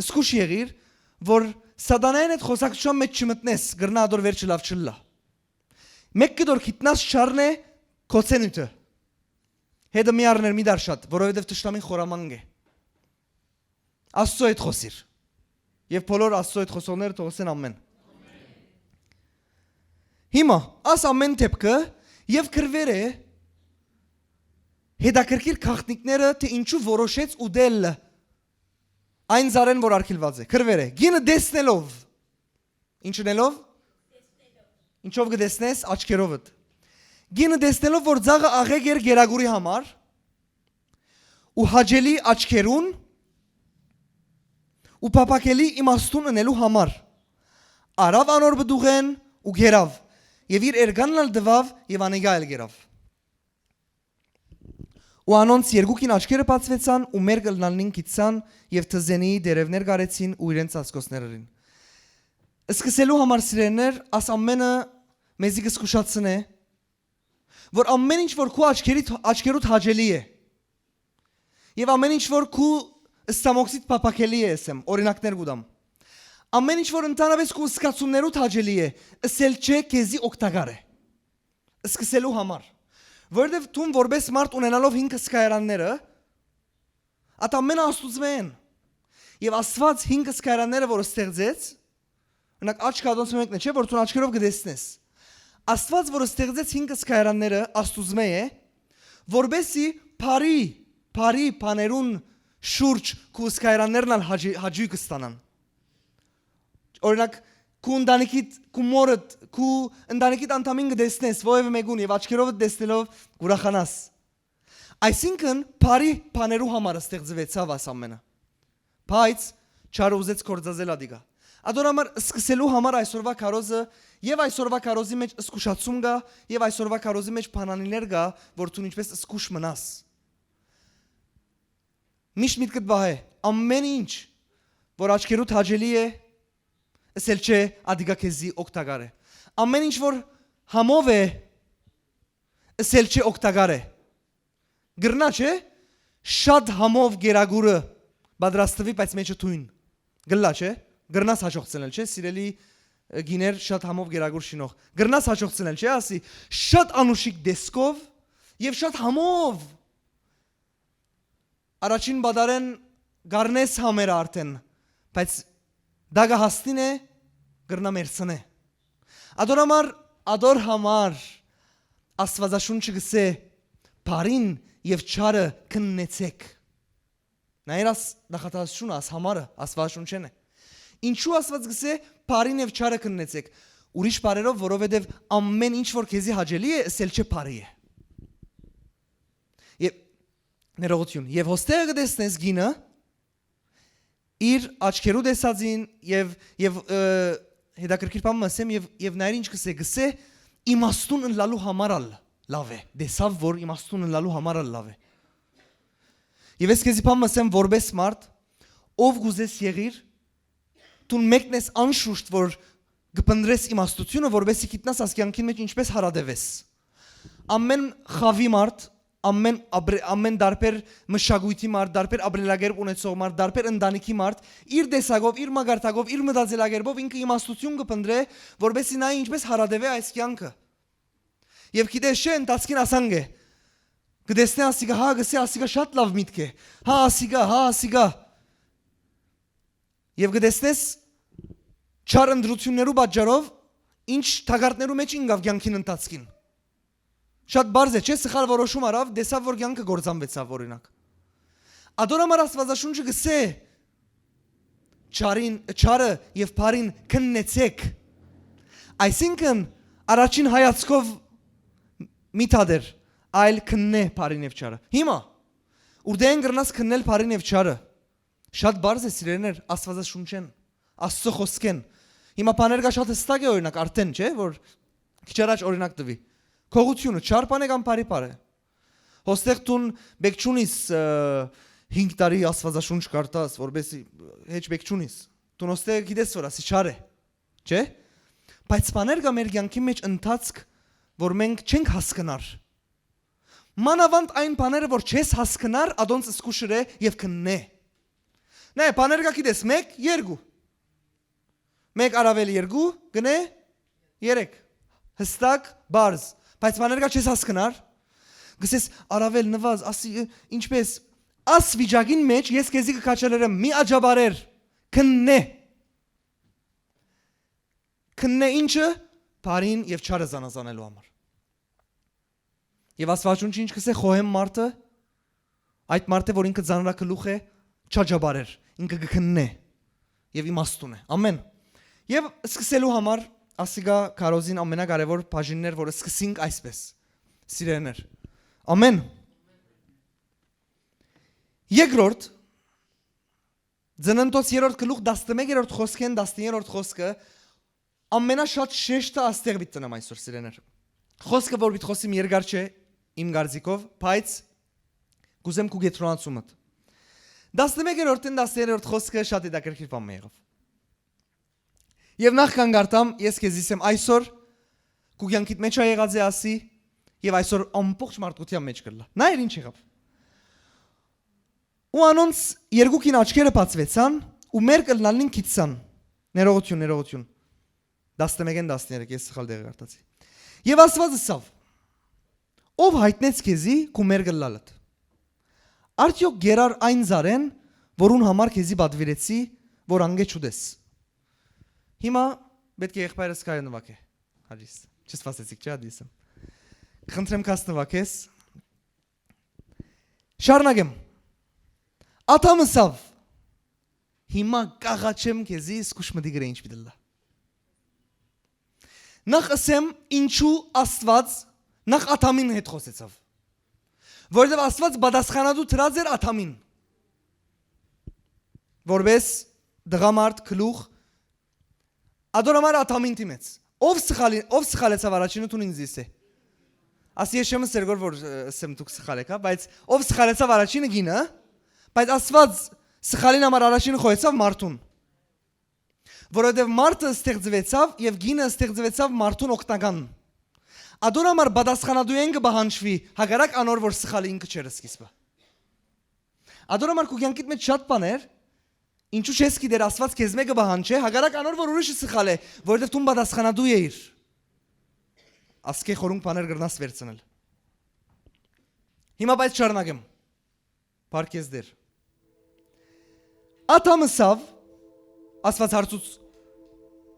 զգուշ եղիր, որ սատանային հետ խօսակցութեան մեջ չմտնես, կրնայ ադոր վերջը լաւ չըլլայ։ Մէկ կտոր գիտնաս չարն է քոցենիթը։ Հետը մի առներ, մի դար շատ, որովհետեւ թշնամին խորամանկ է։ Աստծո հետ խօսիր։ Եւ բոլոր Աստծո հետ խօսողները թող ըսեն ամեն։ Հիմա, աս ամեն դեպքը եւ գրվեր է հետաքրքիր գաղտնիքները, թէ ինչու որոշեց ուտել այն ծառէն, որ արգիլված է, գրվեր է։ Կինը տեսնելով, ինչ ընելով, ինչով կը տեսնես, աչքերովդ։ Կինը տեսնելով, որ ծաղը աղեկ էր կերակուրի համար, ու հաճելի աչքերուն, ու փափաքելի իմաստուն ընելու համար, առաւ անոր պտուղէն ու գերաւ, եւ իր էրկանն ալ տուաւ եւ անիկա ալ գերաւ։ ու անոնց երկուքին աչքերը բացուեցան ու մերկ ըլլալնին գիցցան եւ թզենիի տերեւներ կարեցին ու իրենց ածկոցներ ըրին։ Սկսելու համար, սիրելիներ, աս ամէնը մեզի կը զգուշացնէ, որ ամէն ինչ որ քու աչքերիդ, աչքերուդ հաճելի է, եւ ամէն ինչ որ քու ստամոքսիդ փափաքելի է, ասեմ, օրինակներ կու տամ, ամէն ինչ որ ընդհանրապես քու զգացումներուդ հաճելի է, ըսել չէ քեզի օգտակար է, սկսելու համար, որովհետեւ դուն որպէս մարդ ունենալով հինգ հսկայարանները, այդ ամէնը Աստուծմէ են։ Եւ Աստուած հինգ հսկայարանները որ ստեղծեց, օրինակ, աչքը ատոնց մէկն է, չէ՞, որ դուն աչքերով կը տեսնես։ Աստուած որ ստեղծեց հինգ հսկայարանները, Աստուծմէ է, որպէսզի բարի, բարի բաներուն շուրջ քու հսկայարաններն ալ հաճի-, հաճոյք կստանան։ Օրինակ, քու ընտանիքիդ, քու մորդ, քու ընտանիքիդ անդամին կը տեսնես, որեւէ մեկուն, եւ աչքերովդ տեսնելով կ'ուրախանաս։ Այսինքն, բարի բաներու համար ստեղծուեցաւ աս ամէնը, բայց չարը ուզեց գործածել ատիկա։ Ատոր համար, սկսելու համար, այսօրվա քարոզը եւ այսօրվա քարոզի մէջ զգուշացում կայ, եւ այսօրվա քարոզի մէջ բանալիներ կայ, որ դուն ինչպէս զգուշ մնաս։ Միշտ միտքդ պահէ, ամէն ինչ որ աչքերուդ հաճելի է, ըսել չէ ատիկա քեզի օգտակար է։ Ամէն ինչ որ համով է, ըսել չէ օգտակար է։ Կրնա, չէ՞, շատ համով գերագուրը պատրաստուի, բայց մէջը թոյն։ Կլա, չէ՞։ Կրնաս հաճոխցնել, չէ՞, սիրելի, ը, գիներ, շատ համով գերագուր շինող։ Կրնաս հաճոխցնել, չէ՞, ասի, շատ անուշիկ տեսքով եւ շատ համով առաջին պատարէն կառնես համերը արդէն, բայց տակը հասնին է, կրնայ մեռցնէ։ Ատոր համար, ատոր համար Աստուածաշունչը կ'ըսէ. «Բարին եւ չարը քննեցէք»։ Նայեր, աս նախատասությունը, աս համարը Աստուածաշունչէն է։ Ինչու Աստուած կ'ըսէ. «Բարին եւ չարը քննեցէք»։ Ուրիշ բառերով, որովհետեւ ամէն ինչ որ քեզի հաճելի է, ըսել չէ բարի է։ Եւ ներողություն, եւ հոստեղը կը տեսնես գինը իր աչքերու տեսածին եւ, եւ, ը, հետաքրքիր բան մը ասեմ, եւ, եւ նայր ինչ կ'ըսէ, կ'ըսէ. «Իմաստուն ըլլալու համար ալ լաւ է»։ Տեսաւ որ իմաստուն ըլլալու համար ալ լաւ է։ Եւ ես քեզի բան մը ասեմ, որպէս մարդ, ով կ'ուզես եղիր, դուն մեկն ես անշուշտ որ կը փնտրես իմաստությունը, որպէսզի գիտնաս աս կեանքին մէջ ինչպէս հարատեւես։ Ամէն խաւի մարդ, ամէն աբր-, ամէն տարբեր մշակոյթի մարդ, տարբեր ապրելակերպ ունեցող մարդ, տարբեր ընտանիքի մարդ, իր տեսակով, իր մակարդակով, իր մտածելակերպով ինքը իմաստություն կը փնտրէ, որպէսզի նայ ինչպէս հարատեւէ այս կեանքը։ Եւ գիտես չէ, ընթացքին ասանկ է։ Կը տեսնէ ասիկա, հա, կ'ըսէ, ասիկա շատ լաւ միտք է։ Հա, ասիկա, հա, ասիկա։ Եւ կը տեսնես չար ընտրություններու պատճառով ինչ թակարդներու մէջ ինկաւ կեանքին ընթացքին։ Շատ պարզ է, չէ՞, սխալ որոշում առաւ, տեսաւ որ կեանքը կործանուեցաւ, օրինակ։ Ատոր համար Աստուածաշունչը կ'ըսէ. «Չարին, չարը եւ բարին քննեցեք»։ Այսինքն, առաջին հայացքով մի թատեր, այլ քննէ բարին եւ չարը։ Հիմա, ուրդէն կրնաս քննել բարին եւ չարը։ Շատ պարզ է, սիրելիներ, Աստուածաշունչէն, Աստծո խօսքէն։ Հիմա բաներ կա շատ հստակ է, օրինակ, արդէն, չէ՞, որ քիչ առաջ օրինակ տուի։ Գողությունը չար բան է կամ բարի բան է։ Հոստեղ դուն պէք չունիս, ը, հինգ տարի Աստուածաշունչ կարդաս, որպէսզի, հեչ պէք չունիս։ Դուն հոստեղ գիտես որ ասի չար է, չէ՞։ Բայց բաներ կա մեր կեանքի մէջ ընթացք, որ մենք չենք հասկնար։ Մանաւանդ այն բաները, որ չես հասկնար, ադոնց զգուշ ըրէ եւ քննէ։ Նայ, բաներ կա գիտես, մէկ, երկու։ Մէկ առավել երկու, գնէ երեք։ Հստակ, պարզ։ Բայց բաներ կա չես հասկնար։ Գսես, առավել նվազ, ասի, ը, ինչպես, աս վիճակին մէջ ես քեզի կը քաջալերեմ, մի աջաբարեր, քննէ։ Քննէ ինչը, բարին եւ չարը զանազանելու համար։ Եւ Աստուածաշունչը ինչ կ'ըսէ, խոհեմ մարդը, այդ մարդը, որ ինքը ծանրագլուխ է, չաջաբարեր, ինքը կը քննէ եւ իմաստուն է։ Ամեն։ Եւ սկսելու համար, ասիկա քարոզին ամենակարեւոր բաժիններ, որ սկսենք այսպես, սիրելիներ։ Ամեն։ Երկրորդ, Ծննդոց երրորդ գլուխ, տասնմեկերորդ խօսքէն տասներորդ խօսքը, ամենաշատ շեշտը աստեղ պիտի տնեմ այսօր, սիրելիներ։ Խօսքը, որ պիտի խօսիմ, երկար չէ, իմ կարծիքով, բայց Կ'ուզեմ քու կեդրոնացումդ։ Տասնմեկերորդին տասներորդ խօսքը շատ հետաքրքիր բան մը եղաւ։ Եւ նախքան կարդամ, ես քեզի ըսեմ այսօր, քու կեանքիդ մէջ ա եղած է ասի, եւ այսօր ամբողջ մարդկութեան մէջ կ'ըլլայ։ Նայեր ինչ եղաւ։ Ու անոնց երկուքին աչքերը բացուեցան, ու մերկ ըլլալին գիտցան։ Ներողություն, ներողություն։ Տասնմեկէն տասներեք, ես սխալ տեղը կարդացի։ Եւ Աստուած ըսաւ. «Ո՞վ յայտնեց քեզի քու մերկ ըլլալդ։ Արդեօք գերար այն ծառէն, որուն համար քեզի պատուիրեցի, որ անգէ չուտես»։ Հիմա պէտք է եղբայրս Քայը նուագէ։ Հալիս, չսպասեցիք, չէ՞, հալիս եմ։ Խնդրեմ, քաս նուագես։ Շարունակեմ։ Ադամ ըսաւ. «Հիմա կ'աղաչեմ քեզի, զգուշ մտիկ ըրէ ինչ պիտի ըլլայ»։ Նախ ըսեմ, ինչու Աստուած նախ Ադամին հետ խօսեցաւ։ Որովհետեւ Աստուած պատասխանատու դրած էր Ադամին, որպէս տղամարդ, գլուխ, ադոր համար Ադամին դիմեց։ Ո՞վ սխալի-, ո՞վ սխալեցաւ առաջինը, դուն ինձ ըսէ։ Ասի ես չեմ ըսեր գոր որ, ը, ըսեմ դուք սխալ էք, հա, բայց ո՞վ սխալեցաv առաջինը, կինը, բայց Աստուած սխալին համար առաջինը խոյեցաւ մարդուն։ Որովհետև մարդը ստեղծվեցավ և կինը ստեղծվեցավ մարդուն օգնական։ Ադոր համար պատասխանատուեն կը պահանջուի, հակառակ անոր որ սխալը ինքը չէր սկիզբը։ Ադոր համար քու կեանքիդ մէջ շատ բաներ, ինչու չես գիտեր Աստուած քեզմէ կը պահանջէ, հակառակ անոր որ ուրիշը սխալ է, որովհետև դուն պատասխանատու էիր։ Ասկէ խորունկ բաներ կրնաս վերցնել։ Հիմա բայց շարունակեմ։ Փառք քեզ Տեր։ Ադամ ըսաւ, Աստուած հարցուց,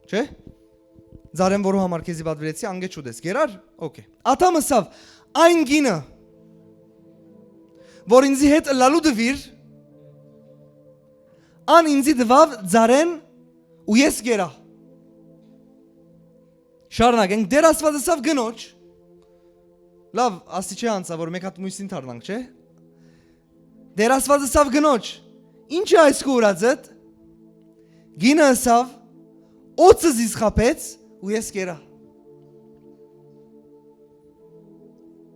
չէ՞։ Ծառեն որու համար քեզի պատվիրեցի, անգէ չուտես։ Գերար։ Okay։ Ադամ ըսաւ, այն կինը, որ ինձի հետ ըլլալու տվիր, ան ինձի տուաւ ծառեն ու ես գերա։ Շարունակենք։ Տեր Աստուած ըսաւ կնոջ. լավ, ասի չէ անցա, որ մեկ հատ մույսին դառնանք, չէ՞։ Տեր Աստուած ըսաւ կնոջ. «Ի՞նչ է այս քու ուրածդ»։ Կինը ըսաւ. «Օծը զիս խաբեց ու ես կերա»։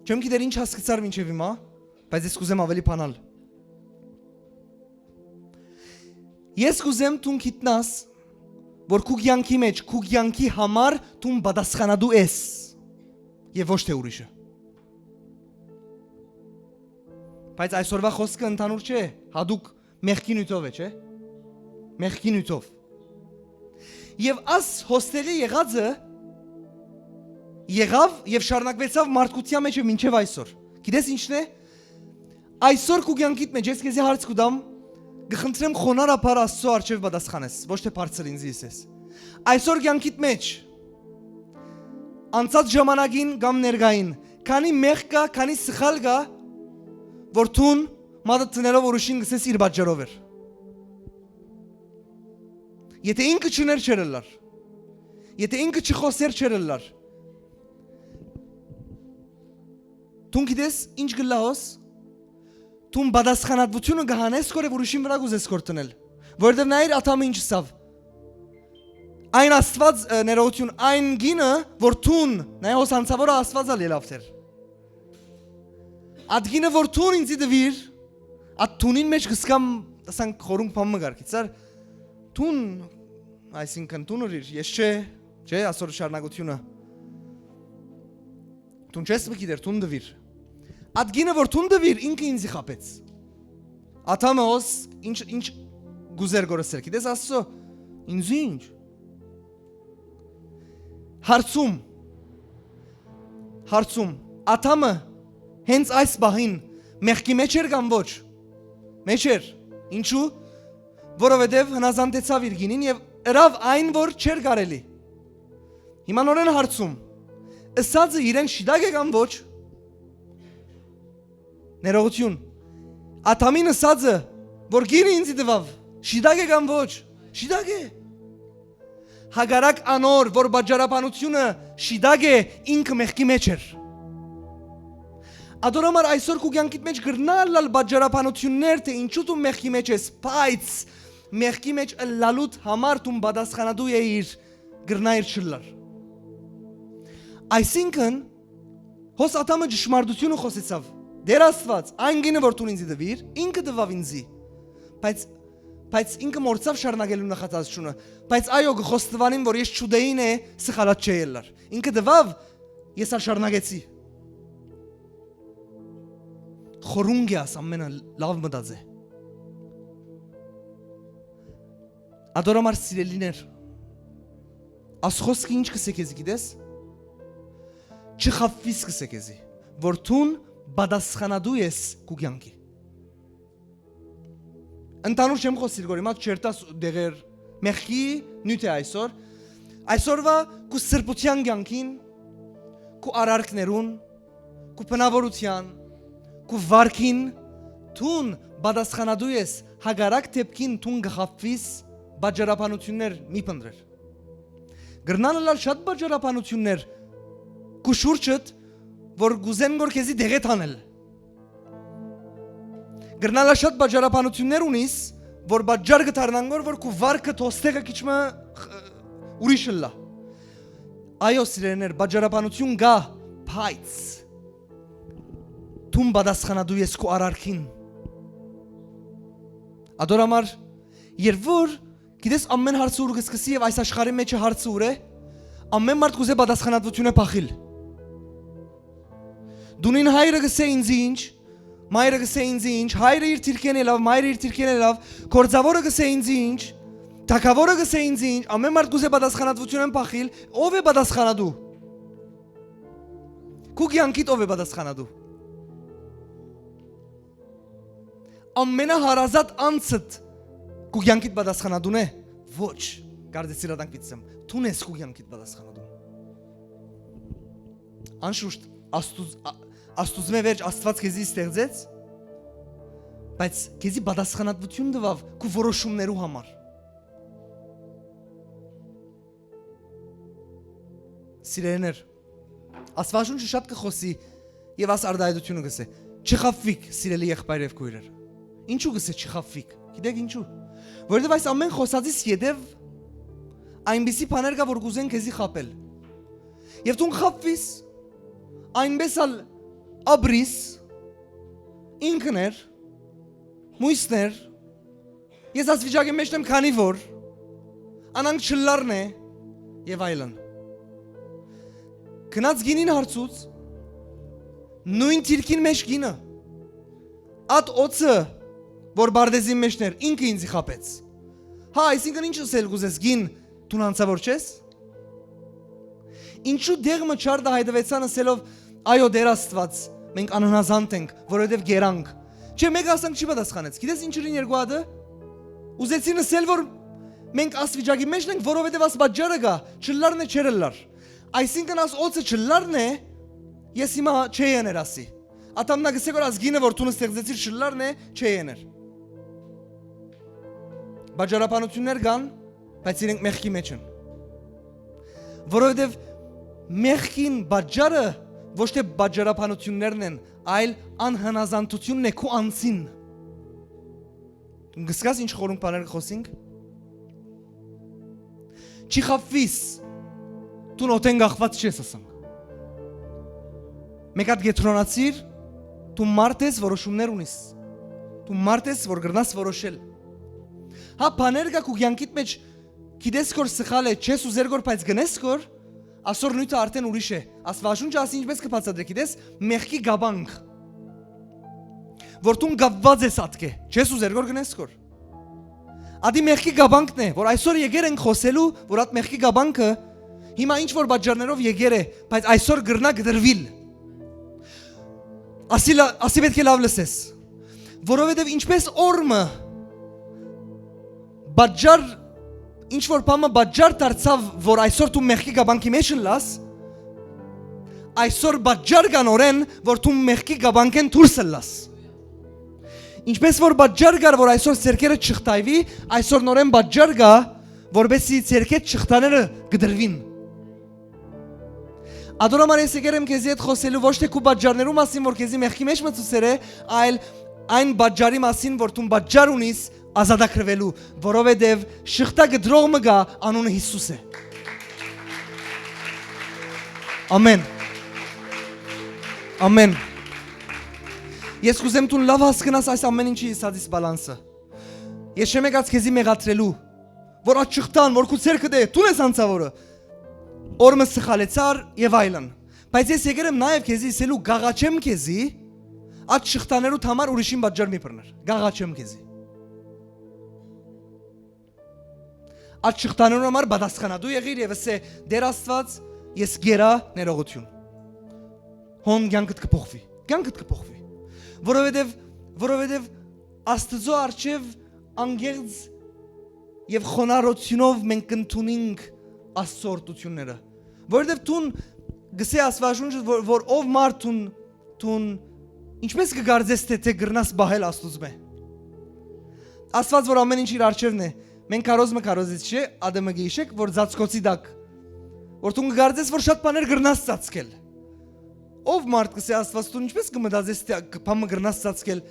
Չեմ գիտեր ինչ հասկցար մինչև հիմա, բայց ես կուզեմ ավելի բանալ։ Ես կուզեմ դուն գիտնաս, որ քու կեանքի մէջ, քու կեանքի համար դուն պատասխանատու ես և ոչ թե ուրիշը։ Բայց այսօրվա խոսքը ընդհանուր չէ, հատուկ մեղքի նիւթով է, չէ՞։ Մեղքի նիւթով։ Եվ աս հոստեղի եղածը եղաւ և շարունակվեցաւ մարդկության մեջ մինչև այսօր։ Գիտես ինչն է։ Այսօր քու կեանքիդ մէջ ես քեզի հարց կու տամ, կը խնդրեմ խոնարհաբար Աստծո առջեւ պատասխանես, ոչ թե բարձր ինձ ըսես։ Այսօր կեանքիդ մէջ, անցած ժամանակին կամ ներկային, քանի մեղք կա, քանի սխալ կա, որ դուն մատդ դնելով ուրիշին կսես իր պատճառով էր։ Եթե ինքը չներ, չէր ըլլար։ Եթե ինքը չխոսեր, չէր ըլլար։ Դուն գիտես ինչ կ'ըլլայ հոս։ Դուն պատասխանատվությունը կը հանես քոր եւ ուրիշին վրայ կ'ուզես քոր դնել։ Որովհետեւ նայիր Ադամը ինչ ըսաւ։ Այն Աստուած, ը, ներողություն, այն կինը, որ դուն, նայ հոս անցաւորը Աստուած ալ ելաւ դեր։ Ատ կինը, որ դուն ինձի տվիր, ատ դունին մէջ կսկամ, ասանք, խորունկ բան մը կարգի, ծար, դուն, այսինքն, դուն ըրիր, ես չէ, չէ, ասոր շարունակությունը։ Դուն չես մը գիտեր, դուն տվիր։ Ատ կինը, որ դուն տվիր, ինքը ինձի խաբեց։ Ադամը հոս ինչ, ինչ գուզեր գորսեր, գիտես Աստծո, ինձ ինչ։ Հարցում, հարցում, Ադամը հենց այս պահին մեղքի մեջ էր կամ ոչ։ Մեջ էր։ Ինչու՞։ Որովհետև հնազանդեցավ իր գինին և ըրավ այն, որ չէր կարելի։ Հիմա նորեն հարցում, ըսածը իրեն շիտակ է կամ ոչ։ Ներողություն, Ադամին ըսածը, որ գինը ինձի տվաւ, շիտակ է կամ ոչ։ Շիտակ է։ Հակառակ անոր, որ պատճառաբանությունը շիտակ է, ինքը մեղքի մեջ էր։ Ադոր համար այսօր քու կեանքիդ մեջ կրնա ըլլալ պատճառաբանություններ, թե ինչու դու մեղքի մեջ ես, բայց մեղքի մեջ ըլլալուդ համար դու պատասխանատու էիր, կրնայիր չըլլալ։ Այսինքն, հոս Ադամը ճշմարտությունը խոսեցավ։ Տէր Աստուած, այն գինը որ դուն ինձի տուիր, ինքը տուաւ ինձի։ Բայց, բայց ինքը մոռցաւ շարունակելու նախատասությունը։ Բայց այո, կը խոստովանիմ որ ես չուտեին է սխալած չէ ելլար։ Ինքը տուաւ, ես ալ շարունակեցի։ Խորունկ է աս, ամենը լաւ մտած է։ Ատոր համար, սիրելիներ, աս խոսքը ինչ կ'ըսէ քեզի, գիտես։ Չխաբուիս, կ'ըսէ քեզի, որ դուն պատասխանատու ես քու կեանքի։ Ընդհանուր չեմ խօսիր, որ հիմա չերթաս դեղեր, մեղքի նիւթ է այսօր։ Այսօրվա քու սրբութեան կեանքին, քու արարքներուն, քու բնաւորութեան, քու վարքին, դուն պատասխանատու ես, հակառակ դեպքին դուն կը խաբուիս, պատճառաբանութիւններ մի փնտռեր։ Կրնան ըլլալ շատ պատճառաբանութիւններ քու շուրջդ, որ կ'ուզեն որ քեզի դեղետ հանել։ Կրնան ըլլալ շատ պատճառաբանութիւններ ունիս, որ պատճառ կը դառնան որ, որ քու վարքը, թոստեղը քիչ մը, խ-, ուրիշ ըլլայ։ Այո, սիրելիներ, պատճառաբանութիւն կայ, բայց դուն պատասխանատու ես քու արարքին։ Ատոր համար, երբ որ, գիտես, ամեն հարցը ուր կը սկսի եւ այս աշխարհի մէջը հարցը ուր է, ամեն մարդ կ'ուզէ պատասխանատուութիւնը փախիլ։ Դունին հայրը կ'ըսէ ինձի ինչ, մայրը կ'ըսէ ինձի ինչ, հայրը իր դիրքէն ելաւ, մայրը իր դիրքէն ելաւ, գործաւորը կ'ըսէ ինձի ինչ, թագաւորը կ'ըսէ ինձի ինչ, ամեն մարդ կ'ուզէ պատասխանատուութիւնէն փախիլ, ո՞վ է պատասխանատու։ Քու կեանքիդ ո՞վ է պատասխանատու։ Ամենահարազատ անձդ քու կեանքիդ պատասխանատուն է։ Ոչ, կարծեցիր ատանք պիտի դու ես քու կեանքիդ պատասխանատուն։ Անշուշտ, Աստուծ-, ա-, Աստուծմէ վերջ Աստուած քեզի ստեղծեց, բայց քեզի պատասխանատվութիւն տուաւ քու որոշումներու համար։ Սիրելիներ, Աստուածաշունչը շատ կը խօսի եւ աս արտայայտութիւնը կ'ըսէ. «Չխաբուիք, սիրելի եղբայր եւ քոյրեր»։ Ինչու կ'ըսէ «չխաբուիք»։ Գիտեք ինչու։ Որովհետեւ այս ամեն խօսածիս ետեւ այնպիսի բաներ կայ, որ կ'ուզեն քեզի խաբել։ Եւ դուն խաբուիս, այնպէս ալ ապրիս, ինքներ, մոյսներ, ես այս վիճակի մէջ եմ, քանի որ անանք չլարն է եւ այլն։ Գնաց գինին հարցուց, նոյն դիրքին մէջ գինը, ատ օծը, որ բարդեզին մէջն էր, ինքը ինձի խաբեց։ Հա, այսինքն ինչ ըսել կ'ուզես, գին, դուն անցաւոր չես։ Ինչու դեղ մը չարտայայտուեցան ըսելով. «Այո, Տէր Աստուած, մենք անհնազանդ ենք, որովհետեւ կերանք»։ Չէ, մէկը ասանք չի պատասխանեց։ Գիտես ինչ ըրին երկու հատը։ Ուզեցին ըսել որ մենք աս վիճակի մէջ ենք, որովհետեւ աս պատճառը կայ, չլարն է, չէր ըլլար։ Այսինքն աս օծը չլարն է, ես հիմա չէ եներ ասի։ Ատամնա կ'ըսէ որ աս գինը որ դուն ստեղծեցիր չլարն է, չէ եներ։ Պատճառաբանութիւններ կան, բայց իրենք մեղքի մէջ են։ Որովհետեւ մեղքին պատճառը ոչ թե պատճառաբանութիւններն են, այլ անհնազանդութիւնն է քու անձին։ Գսկաս ինչ խորունկ բաներ կը խօսինք։ Չխաբուիս, դուն օդէն կախուած չես, ասենք։ Մէկ հատ կեդրոնացիր, դու մարդ ես, որոշումներ ունիս։ Դու մարդ ես, որ կրնաս որոշել։ Հա, բաներ կայ քու կեանքիդ մէջ, գիտես որ սխալ է, չես ուզեր որ, բայց գնես որ, ասոր նիւթը արդեն ուրիշ է։ Աստուածաշունչը ասի ինչպես կը բացատրէ, գիտես, մեղքի կապանք, որ դուն կապուած ես ատկէ, չես ուզեր որ գնես որ։ Ատի մեղքի կապանքն է, որ այսօր եկեր ենք խօսելու, որ այդ մեղքի կապանքը հիմա ինչ որ պատճառներով եկեր է, բայց այսօր կրնայ կտրուիլ։ Ասի լա-, ասի պէտք է լաւ լսես, որովհետեւ ինչպես օրմը պատճառ, ինչ որ բանը պատճառ դարձաւ, որ այսօր դու մեղքի կապանքի մէջ ըլլաս, այսօր պատճառ կան օրեն, որ դու մեղքի կապանքէն դուրս ըլլաս։ Ինչպես որ պատճառ կար, որ այսօր ձեռքերը չխտայվի, այսօր նորեն պատճառ կայ, որպեսզի ձեռքեդ չխտաները կտրուին։ Ատոր համար ես եկեր եմ քեզի հետ խօսելու ոչ թե քու պատճառներու մասին, որ քեզի մեղքի մէջ մտցուցեր է, այլ այն պատճառի մասին, որ դուն պատճառ ունիս ազատագրվելու, որովհետև շղթա կտրող մը կայ, անունը Յիսուս է։ Ամեն։ Ամեն։ Ես կ'ուզեմ դուն լաւ հասկնաս այս ամէն ինչի ըսածիս բալանսը։ Ես չեմ եկած քեզի մեղադրելու, որ ա չխտան, որ քու ձեռքդ է, դուն ես անցաւորը, օր մը սխալեցար եւ այլն։ Բայց ես եկեր եմ նաեւ քեզի ըսելու, կ'աղաչեմ քեզի, այդ շղթաներուդ համար ուրիշին պատճառ մի բռներ։ Կ'աղաչեմ քեզի։ Այդ շղթաներուն համար պատասխանատու եղիր եւ ըսէ. «Տէր Աստուած, ես կ'երա, ներողութիւն»։ Հոն կեանքդ կը փոխուի։ Կեանքդ կը փոխուի։ Որովհետեւ, որովհետեւ Աստուծոյ առջեւ անկեղծ եւ խոնարհութիւնով մենք կ'ընդունինք Աստուծոյ օրհնութիւնները։ Որովհետեւ դուն գսէ Աստուածաշունչը, որ, որ ով մարդ դուն, դուն ինչպէս կը կարծես, թէ, թէ կրնաս պահել Աստուծմէ։ Աստուած, որ ամէն ինչ իր առջեւն է, մենք քարոզ մը քարոզեց, չէ՞, ատը մը գիշեք, որ ծածկոցի տակ, որ դուն կը կարծես, որ շատ բաներ կրնաս ծածկել։ Ով մարդ կ'ըսէ Աստուած, դուն ինչպէս կը մտածես, թէ կ-, բան մը կրնաս ծածկել,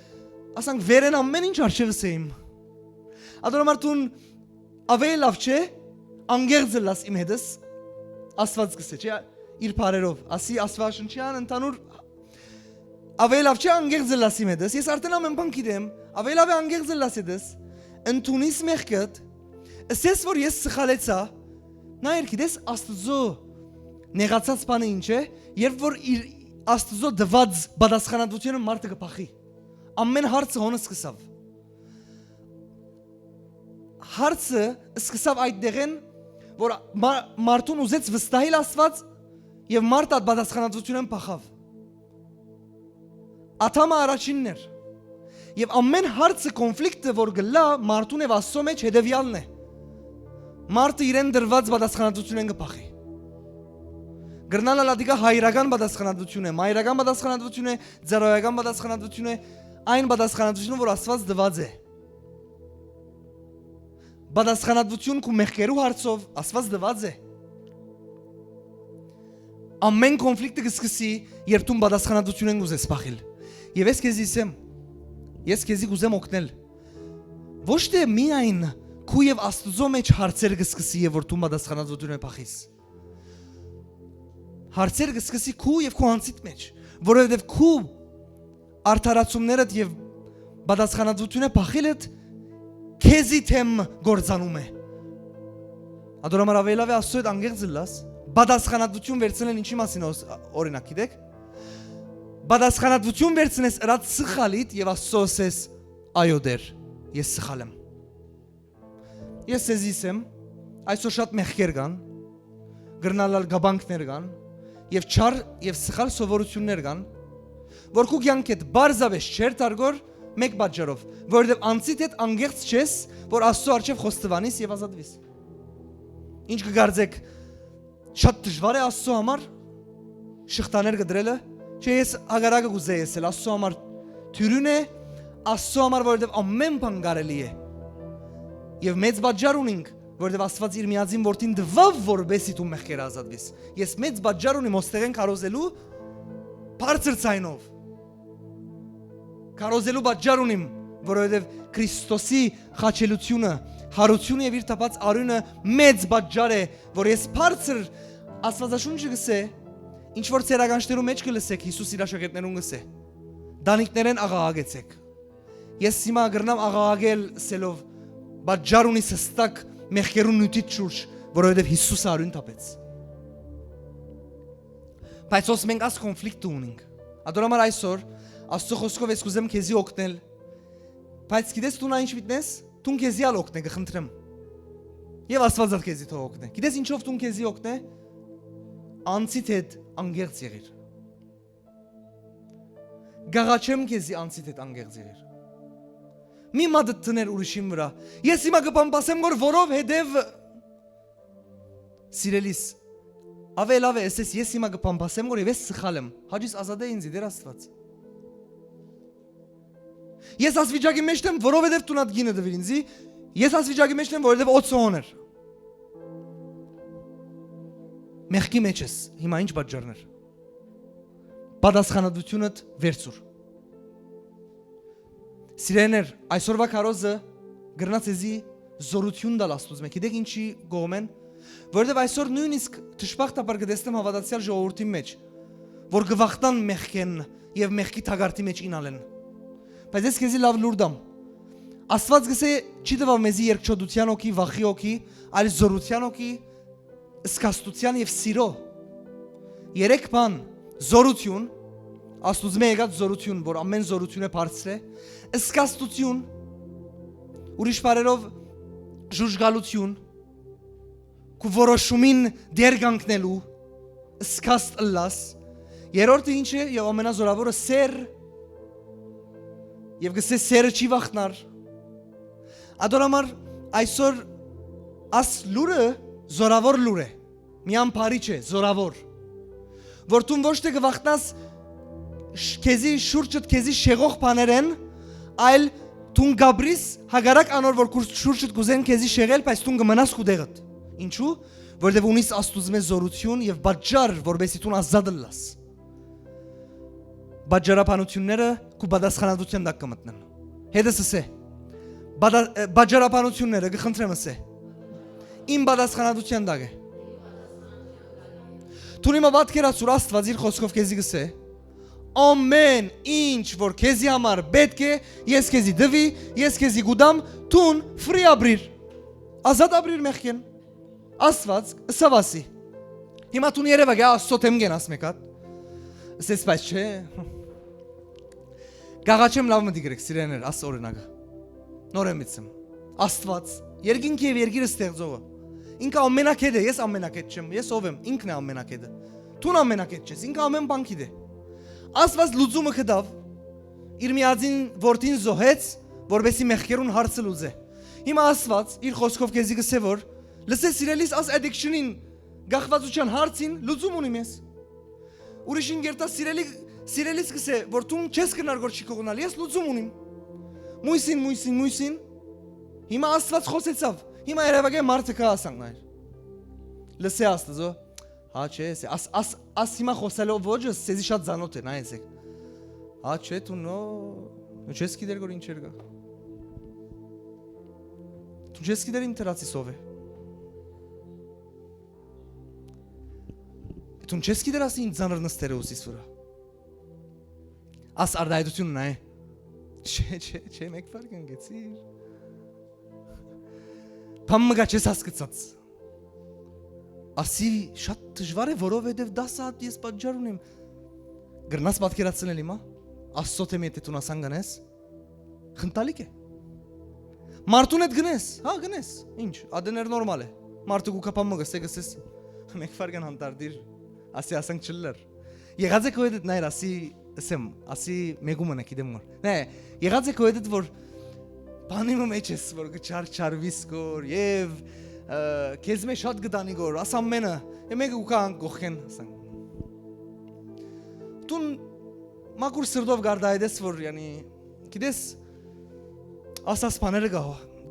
ասանք, վերեն ամէն ինչ առջեւս է իմ։ Ատոր համար դուն ավելի լաւ չէ, անկեղծ ըլլաս իմ հետս, Աստուած կ'ըսէ, չէ՞, իր բառերով, ասի Աստուածաշունչեան ընդհանուր, ավելի լաւ չէ, անկեղծ ըլլաս իմ հետս, ես արդեն ամէն բան գիտեմ, ավելի լաւ է անկեղծ ըլլաս հետս, ընդունիս մեղքդ, ըսես, որ ես սխալեցայ, նայեր, գիտես, Աստուծոյ նեղացած բանը ինչ է, երբ որ իր Աստուծոյ տուած պատասխանատվութիւնը մարդը կը փախի։ Ամէն հարցը հոն սկսաւ։ Հարցը սկսաւ այդ տեղեն, որ մա-, մարդուն ուզեց վստահիլ Աստուած եւ մարդը այդ պատասխանատվութիւնէն փախաւ։ Ադամը առաջինն էր։ Եւ ամէն հարցը, կոնֆլիկտը, որ գլա մարդուն եւ Աստծո մեջ, հետեւեալն է։ Մարդը իրեն դրուած պատասխանատվութիւնէն կը փախի։ Կրնալ ալ ատիկա հայրական պատասխանատվութիւն է, մայրական պատասխանատվութիւն է, ծառայական պատասխանատվութիւն է, այն պատասխանատվութիւնը, որ Աստուած տուած է։ Պատասխանատվութիւն քու մեղքերու հարցով Աստուած տուած է։ Ամէն կոնֆլիկտը կը սկսի, երբ դուն պատասխանատվութիւնէն կ'ուզես փախիլ։ Եւ ես քեզի ըսեմ, ես քեզի կ'ուզեմ օգնել։ Ոչ թէ միայն քու եւ Աստուծոյ մեջ հարցեր կը սկսի, եւ որ դուն պատասխանատվութիւնէն փախիս։ Հարցեր կը սկսի քու եւ քու անձիդ մեջ, որովհետեւ քու արդարացումներդ եւ պատասխանատվութիւնէ փախիլդ քեզի դէմ գործանում է։ Ատոր համար աւելի լաւ է Աստծո հետ անկեղծ ըլլաս, պատասխանատվութիւն վերցնել ինչի մասին օս-, օրինակ գիտեք։ Պատասխանատվութիւն վերցնես ըրած սխալիդ եւ Աստծո ըսես. «Այո, Տէր, ես սխալ եմ»։ Ես ձեզի ըսեմ, այսօր շատ մեղքեր կան, կրնալ ալ կապանքներ կան, եւ չար եւ սխալ սովորութիւններ կան, որ քու կեանքէդ պարզապէս չեր դարգոր մէկ պատճառով, որովհետեւ անձիդ հետ անկեղծ չես, որ Աստծո առջեւ խոստովանիս եւ ազատուիս։ Ինչ կը կարծեք, շատ դժվար է Աստծո համար շղթաներ կը դրելը։ Չէ, ես հակառակը կ'ուզեի ըսել, Աստծո համար դիւրին է, Աստծո համար, որովհետեւ ամէն բան կարելի է։ Եւ մեծ պատճառ ունինք, որովհետեւ Աստուած իր միածին որդին տուաւ, որպեսզի դու մեղքերը ազատվես։ Ես մեծ պատճառ ունիմ ոստեղեն քարոզելու բարձր ձայնով։ Քարոզելու պատճառ ունիմ, որովհետեւ Քրիստոսի խաչելությունը, յարութիւնը եւ իր տապած արիւնը մեծ պատճառ է, որ ես բարձր Աստուածաշունչը կ'ըսէ, ինչ որ ձեր ականջներու մեջ կը լսէք, Յիսուս իր աշակերտներուն կ'ըսէ. «Տանիքներէն աղաղակեցէք»։ Ես հիմա կրնամ աղաղակել ըսելով, պատճառ ունի սստակ մեղքերուն նիւթիդ շուրջ, որովհետեւ Յիսուսը արիւն տապեց։ Բայց ոնց մենք այս կոնֆլիկտը ունենք։ Ատոր համար այսօր Աստծո խոսքով ես կ'ուզեմ քեզի օգնել, բայց գիտես դու նա ինչ մտնես, դուն քեզի ալ օգնե, կը խնդրեմ։ Եւ Աստուած ալ քեզի թող օգնե։ Գիտես ինչով դուն քեզի օգնե։ Անցիդ հետ անկեղծ եղիր։ Կ'աղաչեմ քեզի, անցիդ հետ անկեղծ եղիր։ Մի մատդ դներ ուրիշին վրա։ Ես հիմա կը բամբասեմ, որ որովհետեւ, սիրելիս, աւե լաւ է, ըսես, ես հիմա կը բամբասեմ, որ եւ ես սխալ եմ։ Հաճիս ազատէ ինձի, Տէր Աստուած։ Ես աս վիճակի մեջ եմ, որովհետեւ դուն ատ գինը տուիր ինձի, ես աս վիճակի մեջ եմ, որովհետեւ օծը հոն էր։ Մեղքի մեջ ես, հիմա ինչ պատճառներ։ Պատասխանատվութիւնդ վերցուր։ Սիրելիներ, այսօրվա քարոզը կրնա ձեզի զօրութիւն տալ Աստուծմէ։ Գիտեք ինչի կողմէն։ Որովհետեւ այսօր նոյնիսկ դժբախտաբար կը տեսնեմ հաւատացեալ ժողովուրդին մեջ, որ կը վախնան մեղքէն եւ մեղքի թակարդի մեջ ինալեն։ Բայց ես քեզի լաւ լուր տամ։ Աստուած գսէ, չի տուաւ մեզի երկչոտութեան հոգի, վախի հոգի, այլ զօրութեան հոգի, զգաստութեան եւ սիրո։ Երեք բան. զօրութիւն, Աստուծմէ եկած զօրութիւն, որ ամէն զօրութիւնէ բարձր է, զգաստութիւն, ուրիշ բառերով, ժուժգալութիւն, քու որոշումին դեր կանգնելու, զգաստ ըլլաս։ Երրորդը ինչ է, եւ ամենազօրաւորը՝ սէր, եւ գսէ, սէրը չի վախնար։ Ատոր համար այսօր աս լուրը զօրաւոր լուր է, միան բարի չէ, զօրաւոր, որ դուն ոչ թէ կը վախնաս շ-, քեզի շուրջդ քեզի շեղող բաներէն, այլ դուն կապրիս հակառակ անոր, որ քու շուրջդ կուզեն քեզի շեղել, բայց դուն կը մնաս քու տեղդ։ Ինչու՞։ Որտեւ ունիս Աստուծմէ զօրութիւն եւ պատճառ, որպեսզի դուն ազատ ըլլաս։ Պատճառաբանութիւնները քու պատասխանատութեան տակ կը մտնեն։ Հետս ըսէ, պատա-, ը, պատճառաբանութիւնները, կը խնդրեմ, ըսէ, իմ պատասխանատութեան տակ է։ Դուն հիմա պատկերացուր, Աստուած իր խօսքով քեզի կ'ըսէ, ամէն ինչ որ քեզի համար պէտք է, ես քեզի տուի, ես քեզի կու տամ, դուն free ապրիր, ազատ ապրիր մեղքէն։ Աստուած ըսաւ ասի։ Հիմա դուն երեւա գա Աստծո դէմ կենաս մէկ հատ։ Ըսես, բայց չէ։ Կաղաչեմ լաւ մտիկ ըրեք, սիրեներ, աս օրինակը։ Նորէն մտցեմ։ Աստուած, երկինքի եւ երկիրը ստեղծողը։ Ինքը ամենակետ է, ես ամենակետ չեմ, ես ով եմ, ինքն է ամենակետը։ Դուն ամենակետ չես, ինքը ամէն բան գիտէ։ Աստուած լուծումը կտաւ, իր միածին որդին զոհեց, որպեսզի մեղքերուն հարցը լուծէ։ Հիմա Աստուած իր խօսքով քեզի կ'ըսէ որ, լսե, սիրելիս, աս addiction-ին, կախվածութեան հարցին լուծում ունիմ ես։ Ուրիշին կերտա, սիրելի, սիրելիս, կ'ըսէ որ դուն չես կրնար որ չի կողնալ, ես լուծում ունիմ։ Մույսին, մույսին, մույսին։ Հիմա Աստուած խօսեցաւ։ Հիմա երեւակայ մարդը կը ասանք նայր։ Լսե Աստուծո, հա, չէ, ասե, աս, աս, աս հիմա խօսելով ոճս, սեզի շատ ծանոթ է, նայեցեք։ Հա, չէ, դու նո, դու չես գիտեր որ ինչեր կա։ Դու չես գիտեր իմ դրացիս ով է։ Դու չես գիտեր ասի ինձ ծանր նստեր է ուսիս վրա։ Աս արտահայտությունն է։ Չէ, չէ, չէ, մեկ վայր կանգեցիր։ Բան մը կա չես հասկացած։ Ասի շատ դժվար է, որովհետև դասը հատ ես պատճառ ունեմ։ Կրնաս պատկերացնել հիմա։ Աստծո թեմի հետ դու ասան գնես։ Խնդալիք է։ Մարդուն հետ գնես, հա, գնես։ Ինչ, ադեներ նորմալ է։ Մարդը կու կապան մը գսե, գսես, մեկ վայր կան հանդարտիր, ասի ասանք չլլեր։ Եղած է քո հետ, նայր, ասի, ասեմ, ասի մեկու մնա, գիտեմ որ։ Նայ, եղած է քո հետ, որ բանի մը մեջ ես, որ կը չար-, չարվիս գոր, եւ, ը, քեզ մե շատ կտանի գոր, աս ամենը, եւ մեկը կու կա ան կողքեն, ասանք։ Դուն մաքուր սրտով գարդայ դես, որ, յանի, գիտես, ասած բաները կա,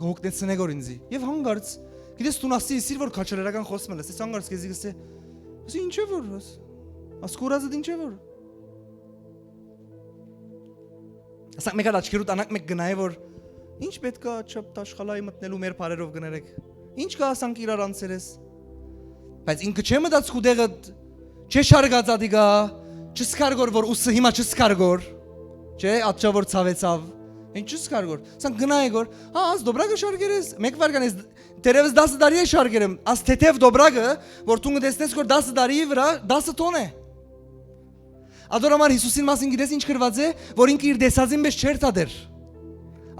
կհոգնեցնե գոր ինձի։ Եւ հանգարց, գիտես, դուն ասի, սիր որ քաչարերական խոս մը լսես, հանգարց քեզի գսե, ասի, ինչ է որ, աս, աս կուրածդ ինչ է որ։ Ասանք, մեկ հատ աչքերուդ անակ մեկ գնայ որ, ինչ պետք է չափ տաշխալայի մտնելու մեր բարերով գներեք։ Ինչ կա ասանք իրար անցերես։ Բայց ինքը չէ մտած քու տեղը, չէ շարգած ադիգա, չսկար գոր որ ուսը հիմա չսկար գոր, չէ, ատչա որ ցավեցավ, ինչ չսկար գոր, սան գնայ գոր, հա, աս դոբրակը շարգեր ես, մեկ վարկան ես, դերևս դասը տարի է շարգեր եմ, աս թեթև դոբրակը, որ դու տեսնես գոր դասը տարի վրա, դասը տոն է։ Ադոր համար Հիսուսին մասին գիտես ինչ գրված է, որ ինքը իր տեսածին պես չէր թադեր։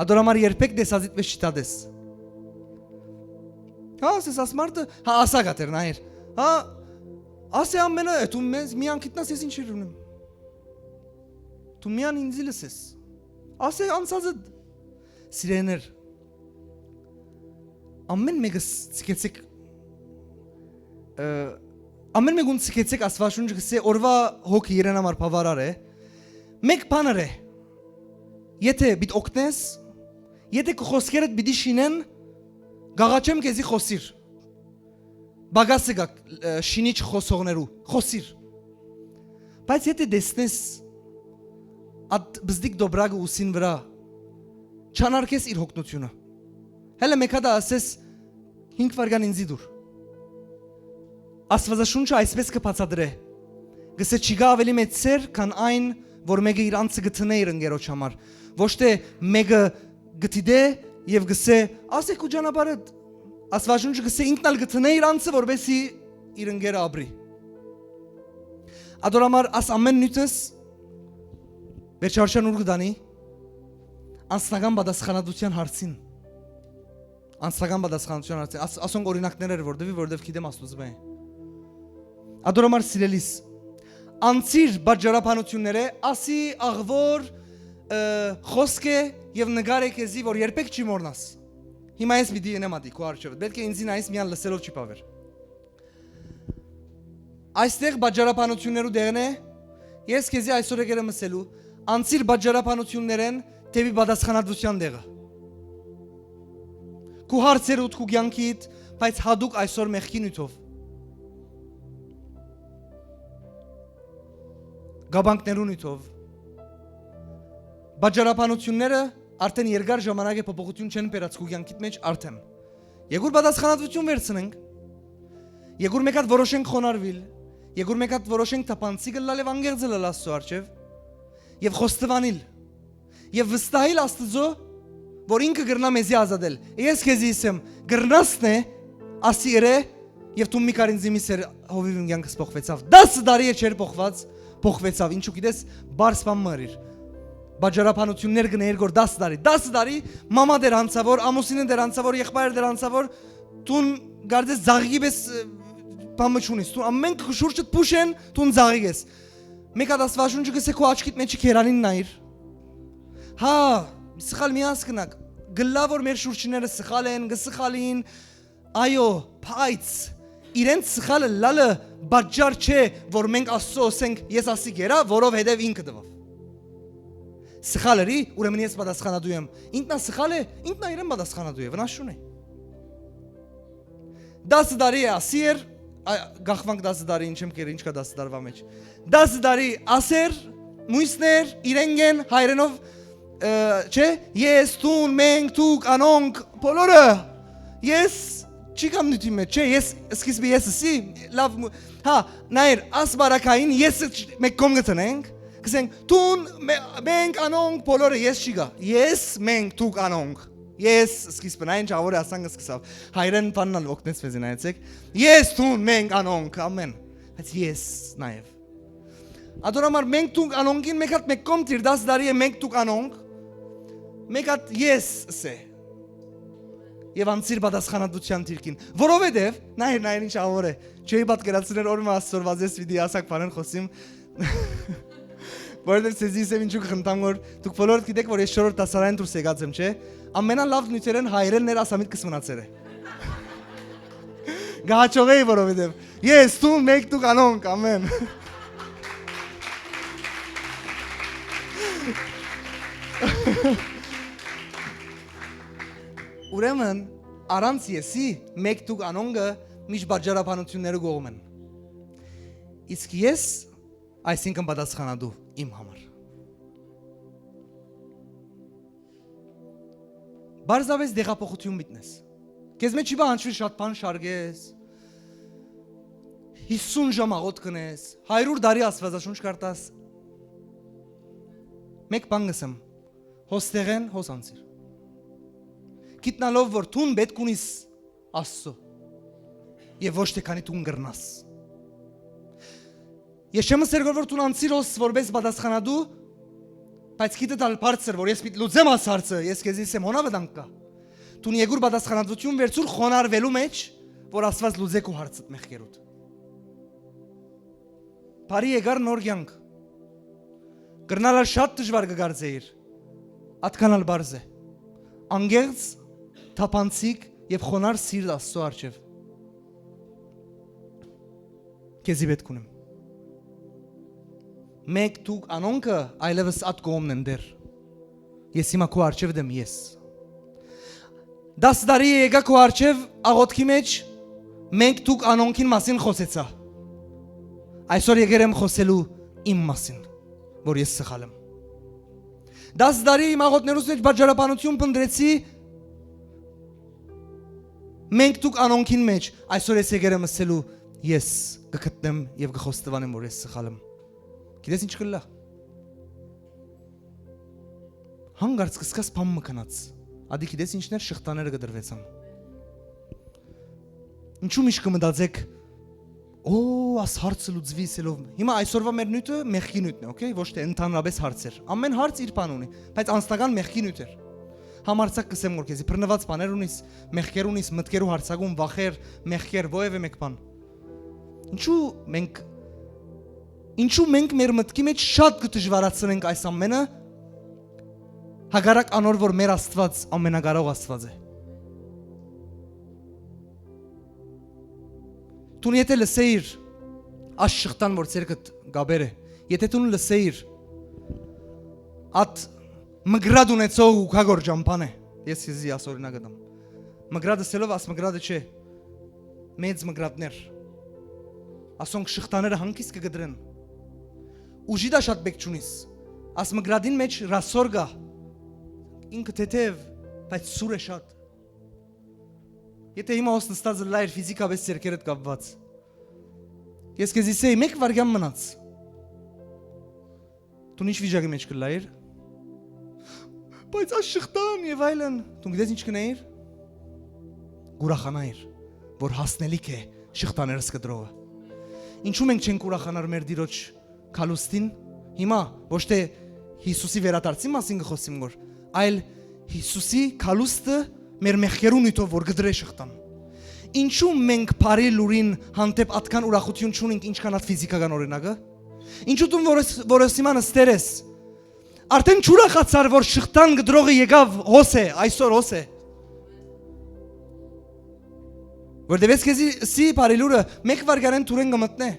Ադոր համար երբեք տեսածիդ պես չի թադես։ Հա, ասես, աս մարդը, հա, ասա գա թեր, նայր։ Հա, ասե ամենը, դու մեզ միան գիտնաս, ես ինչ էր ունեմ։ Դու միան ինձի լսես։ Ասե անցածը, սիրեներ, ամեն մեկը ս-, ցկեցեք, ը, ամեն մեկուն ցկեցեք, Աստուաշունչը գսե, օրվա հոգը իրեն համար բավարար է։ Մեկ բան ըրե, եթե պիտ օգնես, եթե քո խոսքերդ պիտի շինեն, գաղաչեմ քեզի խոսիր։ Բագասը գա, ը, շինիչ խոսողներու, խոսիր։ Բայց եթե տեսնես, ատ բզդիկ դոբրագը ուսին վրա, չանարգես իր հոգնությունը։ Հելը մեկ հատ ասես, հինգ վարգան ինձի դուր։ Աստվածաշունչը այսպես կը բացատրե. գսե, չի գա ավելի մեծ սեր, քան այն, որ մէկը իր անձը կը դնէ իր ընկերոջ համար։ Ոչ թէ մէկը կը դիտէ եւ կ'ըսէ. «Ասէ քու ճանապարհդ»։ Աստուածաշունչը կ'ըսէ. ինքն ալ կը դնէ իր անձը, որպեսզի իր ընկերը ապրի։ Ատոր համար աս ամէն նիւթս վերջարշան ուր կը տանի, անձնական պատասխանատվութեան հարցին։ Անձնական պատասխանատվութեան հարցին։ Աս-, ասոնք օրինակներ էր որ տուի, որովհետեւ գիտեմ Աստուծմէ։ Ատոր համար սիրելիս, անցիր պատճառաբանութիւններէ, ասի աղուոր, ը, խօսք է եւ նկար է քեզի, որ երբեք չի մոռնաս։ Հիմա ես պիտի ընեմ ատի քու առջեւը։ Պէտք է ինձի նայես, միան լսելով չի բաւեր։ Այստեղ պատճառաբանութիւններու տեղն է, ես քեզի այսօր եկեր եմ ըսելու, անցիր պատճառաբանութիւններէն դէպի պատասխանատվութեան տեղը։ Քու հարցերուդ, քու կեանքիդ, բայց յատուկ այսօր մեղքի նիւթով, կապանքներու նիւթով, պատճառաբանութիւնները արդեն երկար ժամանակ է փոփոխութիւն չեն բերած քու կեանքիդ մէջ արդեն։ Եկուր պատասխանատվութիւն վերցնենք։ Եկուր մէկ հատ որոշենք խոնարհուիլ։ Եկուր մէկ հատ որոշենք թափանցիկ ըլլալ եւ անկեղծ ըլլալ Աստուծոյ առջեւ։ Եւ խոստովանիլ։ Եւ վստահիլ Աստուծոյ, որ ինքը կրնայ մեզի ազատել։ Ես քեզի ըսեմ, կրնաս նե, ասի երէ, եւ դու մի քարին զիմի սեր հովիվ իմ կեանքս փոխվեցաւ։ Դասը տարի է չէր փոխված, փոխվեցաւ։ Ինչու գիտես, բարձ բան մը ըրիր։ Պատճառաբանութիւններ կը նեիր գոր դաս տարի։ Դաս տարի մամա դեր անցաւոր, ամուսինը դեր անցաւոր, եղբայր դեր անցաւոր, դուն գարձես զաղիկի պես, ը, բան մը չունիս։ Դու ամէն քու շուրջդ փուշ են, դուն զաղիկ ես։ Մեկ հատ Աստուածաշունչը կ'ըսէ քու աչքիդ մէջի քերանին նայիր։ Հա, սխալ մի հասկնաք։ Գլլայ որ մեր շուրջիները սխալ են, կը սխալին, այո, բայց իրենց սխալը լալը պատճառ չէ, որ մենք Աստծո ըսենք, «Ես ասի գերա, որովհետև ինքը տվաւ»։ Սխալ ըրի, ուրեմն ես պատասխանատու եմ։ Ինքնա սխալ է, ինքնա իրեն պատասխանատու է, վնաս չունի։ Դասը տարի է ասի էր, ա, գախվանք դասը տարի, ինչ եմ կեր, ինչ կա դասը տարվա մեջ։ Դասը տարի ասեր, մույսներ, իրենք են, հայրենով, ը, չէ, ես, դուն, մենք, դուք, անոնք, բոլորը, ես, չի կամ նյութի մեջ, չէ, ես, սկիզբի ես ըսի, լավ, մու-, հա, նայր, աս բարակային ես չ-, մեկ կողմ գցնենք, կսենք, դուն, մե-, մենք, անոնք, բոլորը, ես չի գա, ես, մենք, դուք, անոնք, ես, սկիզբը, նայ ինչ ավոր է ասանք սկսավ, հայրեն պաննալ օգնեց մեզի նայեցեք, ես, դուն, մենք, անոնք, ամեն, բայց ես նաև։ Ատոր համար մենք դուք անոնքին մեկ հատ մեկ կողմ դիր, դաս դարի է մենք դուք անոնք, մեկ հատ ես սե։ Եւ անցիր պատասխանատվության դիրքին, որովհետեւ, նայր, նայր ինչ ավոր է, չէի պատկերացնել օր մը Աստոր վազես պիտի ասակ բանեն խոսիմ, որովհետեւ սեզի սեմ ինչու կխնդամ, որ դուք բոլորդ գիտեք, որ ես չորրորդ դասարան դուրս եկած եմ, չէ՞։ Ամենալավ նյութերեն հայերեն ներ ասամիտ կս մնացեր է։ Գահաճողեի, որովհետեւ ես, դու, մենք, դուք անոնք, ամեն։ Ուրեմն, առանց եսի, մենք դուք անոնքը միշտ պատճառաբանությունները կողմ են։ Իսկ ես, այսինքն պատասխանատու իմ համար։ Պարզապես դեղափոխություն մտնես։ Քեզ մեջ չի պահանջվի շատ բան շարգես, հիսուն ժամ աղոտ կնես, հարյուր տարի Աստվածաշունչ կարտաս։ Մեկ բան կսեմ, հոստեղեն հոս անցիր։ Գիտնալով, որ դուն պետք ունիս Աստծո, եւ ոչ թե քանի դուն կրնաս։ Ես չեմ ըսեր, որ դուն անցիր հոս որպես պատասխանատու, բայց գիտը տալ բարձր, որ ես պիտի լուծեմ աս հարցը, ես քեզի սեմ հոնա վտանգ կա։ Դուն եկուր պատասխանատվություն վերցուր խոնարհվելու մեջ, որ Աստված լուծե քու հարցդ մեղքերուդ։ Բարի եկար նոր կյանք։ Կրնալ ալ շատ դժվար կը կարծեիր, ատքան ալ պարզ է։ Անգեղծ, թափանցիկ եւ խոնար սիրտ Աստծո առջեւ քեզի պետք ունեմ։ Մեկ դուք անոնքը այլևս ատ կողմն են դեր։ Ես հիմա քու առջեւ դեմ ես։ Դաս տարի եկա քու առջեւ աղոթքի մեջ, մենք դուք անոնքին մասին խոսեցա։ Այսօր եկեր եմ խոսելու իմ մասին, որ ես սխալ եմ։ Դաս տարի իմ աղոթներուս մեջ պատճառաբանություն փնտրեցի, մենք դուք անոնքին մեջ, այսօր ես եկեր եմ ըսելու, ես կգտնեմ եւ կխոստովանեմ, որ ես սխալ եմ։ Գիտես ինչ կլա։ Հանկարծ կը սկաս բան մը գնաց։ Ատի գիտես ինչն էր, շղթաները կը դրուեցան։ Ինչու միշտ կը մտածեք, «Օ, աս հարցը լուծուի սելով»։ Հիմա այսօրվա մեր նիւթը մեղքի նիւթն է, օքեյ, ոչ թե ընդհանրապես հարցեր։ Ամեն հարց իր բան ունի, բայց անձնական մեղքի նիւթ էր։ Համարձակ կ'ըսեմ որ քեզի բռնուած բաներ ունիս, մեղքեր ունիս, մտքերու հարցակում, վախեր, մեղքեր, որեւէ մէկ բան։ Ինչու մենք, ինչու մենք մեր մտքի մեջ շատ կը դժվարացնենք այս ամենը, հակառակ անոր որ մեր Աստուած ամենակարող Աստուած է։ Դուն եթե լսեիր, աս շղթան որ ձերքդ կապեր է, եթե դուն լսեիր, ատ մկրատ ունեցող ու քագոր ճամբան է, ես քեզի աս օրինակ կտամ։ Մկրատ ըսելով, աս մկրատը չէ, մեծ մկրատներ, ասոնք շղթաները հանգիստ կը կտրեն։ Ուժի դա շատ բեք չունիս, աս մկրատին մեջ ռասոր կայ, ինքը թեթեւ, բայց սուր է շատ։ Եթե հիմա հոս նստած ըլլայր ֆիզիկապես ձերքերդ կապված, ես քեզի սեի, մեկ վայրկեան մնաց, դուն ինչ վիճակի մեջ կ'ըլլայիր, բայց այս շղթան եւ այլն, դուն գիտես ինչ կ'ընեիր, կ'ուրախանայիր որ հասնելիք է շղթաներս կտրողը։ Ինչու մենք չենք ուրախանար մեր Տիրոջ գալուստին, հիմա, ոչ թե Յիսուսի վերադարձի մասին կը խօսիմ որ, այլ Յիսուսի գալուստը մեր մեղքերու նիւթով որ կտրէ շղթան։ Ինչու մենք բարի լուրին հանդէպ ատկան ուրախութիւն չունենք, ինչքան ատ ֆիզիկական օրինակը։ Ինչու դուն որս-, որոշիման ստեր ես, արդեն չուրախացար որ շղթան կտրողը եկաւ, հոս է, այսօր հոս է։ Որտեւ ես քեզի սի բարի լուրը, մեկ վայրկեանեն դուրեն կը մտնէ,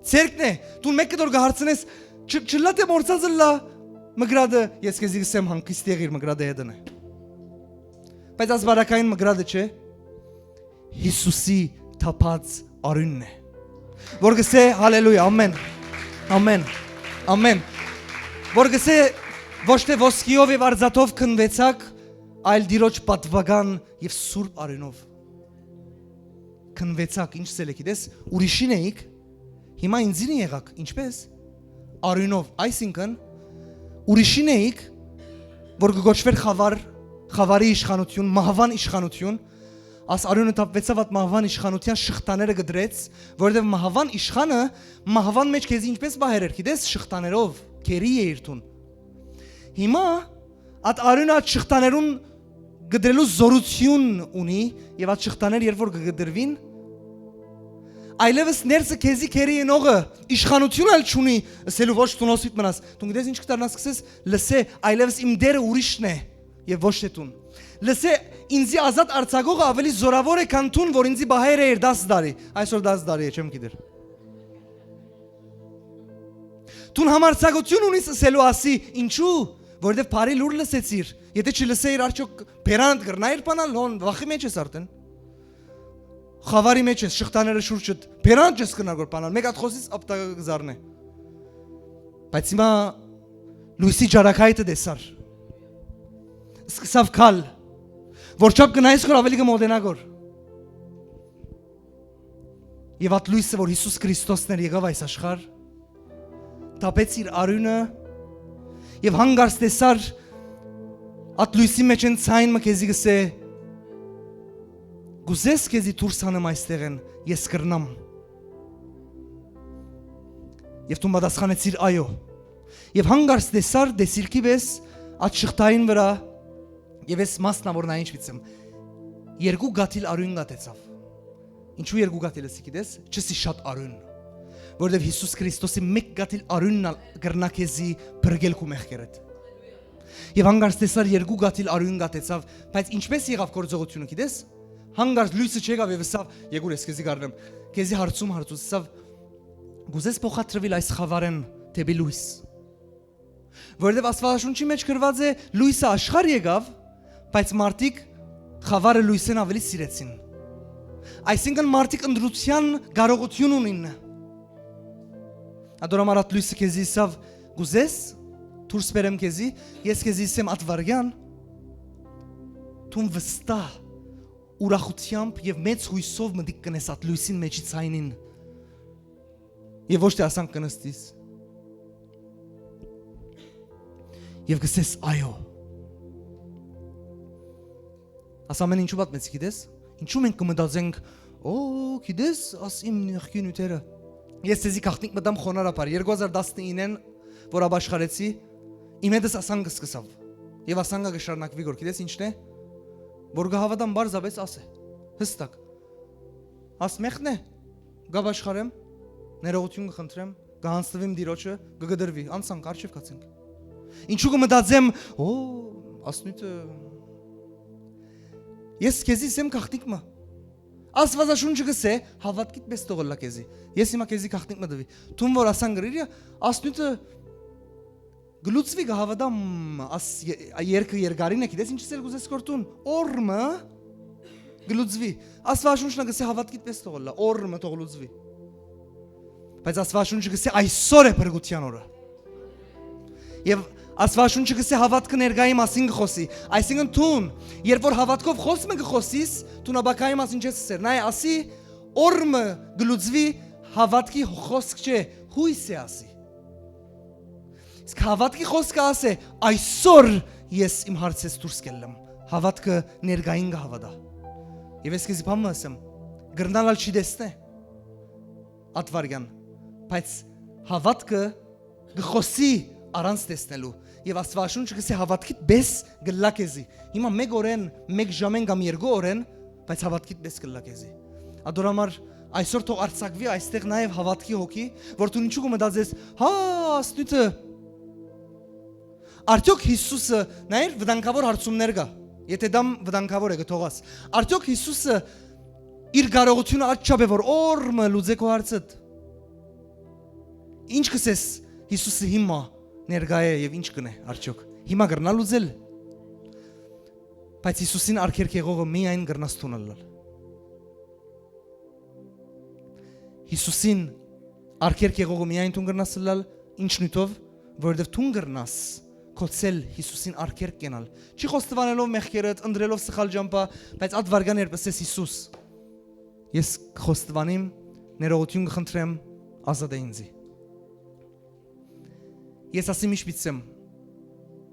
ձերքն է, դուն մեկ կտոր կը հարցնես, «Չ-, չլա թե մորցած ըլլա մկրատը»։ Ես քեզի կ'ըսեմ, հանգիստ եղիր, մկրատը հետն է։ Բայց այս բարակային մկրատը չէ, Յիսուսի թափած արիւնն է, որ կ'ըսէ, հալելույա, ամեն, ամեն, ամեն, որ կ'ըսէ, «Ոչ թե ոսկիով եւ արծաթով քնուեցաք, այլ Տիրոջ պատուական եւ սուրբ արիւնով քնուեցաք»։ Ինչ սել է, գիտես, ուրիշին էիք, հիմա ինձինը եղաք, ինչպես, արիւնով, այսինքն, ուրիշին էիք, որ կը կոչուէր խավար, խավարի իշխանութիւն, մահուան իշխանութիւն, աս արիւնը թափուեցաւ ատ մահուան իշխանութեան շղթաները կտրեց, որովհետեւ մահուան իշխանը մահուան մեջ քեզի ինչպես պահեր էր, գիտես, շղթաներով, գերի էիր դուն։ Հիմա ատ արիւնը ատ շղթաներուն կտրելու զորութիւն ունի եւ ատ շղթաներ երբ որ կկտրուին, այլեւս ներսը քեզի գերի ընողը իշխանութիւն ալ չունի, ըսելու ոչ դուն հոս պիտ մնաս, դուն գիտես ինչ կդառնաս, սկսես լսե, այլեւս իմ Տերը ուրիշն է եւ ոչ թե դուն։ Լսե, ինձի ազատ արձակողը ավելի զորաւոր է քան դուն որ ինձի պահեր էր դաս տարի, այսօր դաս տարի է, չեմ գիտեր։ Դուն համարձակութիւն ունիս ըսելու ասի, ինչու, որովհետեւ բարի լուր լսեցիր, եթե չլսեիր, արդյոք բերանդ կրնայիր բանալ, հոն վախի մեջ ես արդեն, խավարի մեջ ես, շղթաները շուրջդ, բերանդ չես կրնար որ բանալ, մեկ ատ խօսիս ապտակը կը զարնէ։ Բայց հիմա լոյսի ճարակայտը տեսար, սկսավ գալ, որ չափ կնայես որ ավելի կը մոտենա գոր։ Եւ ատ լոյսը որ Յիսուս Քրիստոսն էր եկաւ այս աշխարհ, թափեց իր արիւնը եւ հանկարծ տեսար, ատ լոյսի մեջ են ցայն մը քեզի կ'ըսէ, «Կ'ուզես քեզի դուրս հանեմ այստեղէն, ես կրնամ»։ Եւ դու պատասխանեցիր, «Այո»։ Եւ հանկարծ տեսար դեսիլքի պես ատ շղթային վրա, եւ ես մասնավորնայ ինչ պիտի ասեմ, երկու կաթիլ արիւն կաթեցաւ։ Ինչու երկու կաթիլ ըսի, գիտես, չըսի շատ արիւն, որովհետեւ Յիսուս Քրիստոսի մեկ կաթիլ արիւնն ալ կրնայ քեզի փրկել քու մեղքերդ։ Եւ հանկարծ տեսար երկու կաթիլ արիւն կաթեցաւ, բայց ինչպես եղաւ գործողութիւնը, գիտես, հանկարծ լոյսը չեկաւ եւ ըսաւ, «Եկուր, ես քեզի կառնեմ»։ Քեզի հարցում հարցուցեցաւ, «Կ'ուզես փոխադրուիլ այս խավարեն դէպի լոյս»։ Որովհետեւ Աստուածաշունչի մեջ գրուած է, լոյսը աշխարհ եկաւ, բայց մարդիկ խավարը լոյսէն ավելի սիրեցին։ Այսինքն մարդիկ ընտրութեան կարողութիւն ունին։ Ատոր համար ատ լոյսը քեզի ըսաւ, «Կ'ուզես դուրս բերեմ քեզի»։ Ես քեզի ըսեմ, ատ վայրկեան դուն վստահ ուրախութեամբ եւ մեծ յուսով մտիկ կ'ընես ատ լոյսին մեջի ցայնին, եւ ոչ թե ասանք կը նստիս։ Եւ կ'ըսես. «Այո»։ Աս ամէն ինչու պատմեցի, գիտես։ Ինչու մենք կը մտածենք. «Օ, գիտես, աս իմ նախկին նիւթերը»։ Ես ձեզի գաղտնիք մտամ խոնարհաբար երկու հազար տասնիննեն, որ ապաշխարեցի, իմ հետս ասան կը սկսաւ։ Եւ ասան կը շարունակուի, որ գիտես ինչն է, որ կը հաւատամ պարզապէս, ասե, հստակ։ Աս մեղն է, կ'ապաշխարեմ, ներողութիւն կը խնդրեմ, կը յանձնուիմ Տիրոջը, կը կտրուի, անցանք, արջեւ գացենք։ Ինչու կը մտածեմ. «Օ, ասնույթը»։ Ես քեզի սեմ գաղտնիք մը։ Աստուածաշունչը կ'ըսէ. «Հաւատքիդ պէս թող ըլլայ քեզի»։ Ես հիմա քեզի գաղտնիք մը տուի։ Դուն որ ասան գրիր, ասնույթը կը լուծուի, կը հաւատամ, աս ե-, երկը երկարին է, գիտես ինչ ըսել կ'ուզես, որ դուն օրը կը լուծուի։ Աստուածաշունչն ա կ'ըսէ. «Հաւատքիդ պէս թող ըլլայ, օրը թող լուծուի»։ Բայց Աստուածաշունչը կ'ըսէ. «Այսօր է փրկութեան օրը»։ Եւ Աստուածաշունչը կ'ըսէ. «Հաւատքը ներկայի մասին կը խօսի»։ Այսինքն դուն, երբ որ հաւատքով խօսքը կը խօսիս, դուն ապագայի մասին չես ըսեր։ Նայ, ասի, օրը կը լուծուի, հաւատքի խօսք չէ, յոյս է, ասի։ Իսկ հաւատքի խօսքը ասէ. «Այսօր ես իմ հարցէս դուրս կ'ելլեմ»։ Հաւատքը ներկային կը հաւատայ։ Եւ ես քեզի բան մը ըսեմ. կրնալ ալ չի տեսնէ ատվարյան, բայց հաւատքը կը խօսի առանց տեսնելու, եւ Աստուածաշունչը կ'ըսէ. «Հաւատքիդ պէս կ'ըլլայ քեզի»։ Հիմա մէկ օրէն, մէկ ժամէն կամ երկու օրէն, բայց հաւատքիդ պէս կ'ըլլայ քեզի։ Ատոր համար այսօր թող արձակուի այստեղ նաեւ հաւատքի հոգի, որ դու ինչու կը մտածես. «Հա, ասնույթը»։ Արդյոք Յիսուսը, նայր, վտանգաւոր հարցումներ կայ։ Եթէ դամ վտանգաւոր է, կը թողաս։ Արդյոք Յիսուսը իր կարողութիւնը ատչափ է, որ օրը լուծէ քո հարցդ։ Ինչ կ'ըսես, Յիսուսը հիմա ներկայ է եւ ինչ կ'ընէ արդյոք։ Հիմա կրնա՞ լուծել։ Բայց Յիսուսին արգելք եղողը միայն կրնաս դուն ըլլալ։ Յիսուսին արգելք եղողը միայն դուն կրնաս ըլլալ, ինչ նիւթով, որովհետեւ դուն կրնաս գոցել Յիսուսին արգելք կենալ։ Չի խոստովանելով մեղքերդ, ընտրելով սխալ ճամբայ, բայց ատ վարգան երբ ըսես. «Յիսուս, ես կը խոստովանեմ, ներողութիւն կը խնդրեմ, ազատէ ինձի»։ Ես ասի միշտ պիտի ասեմ.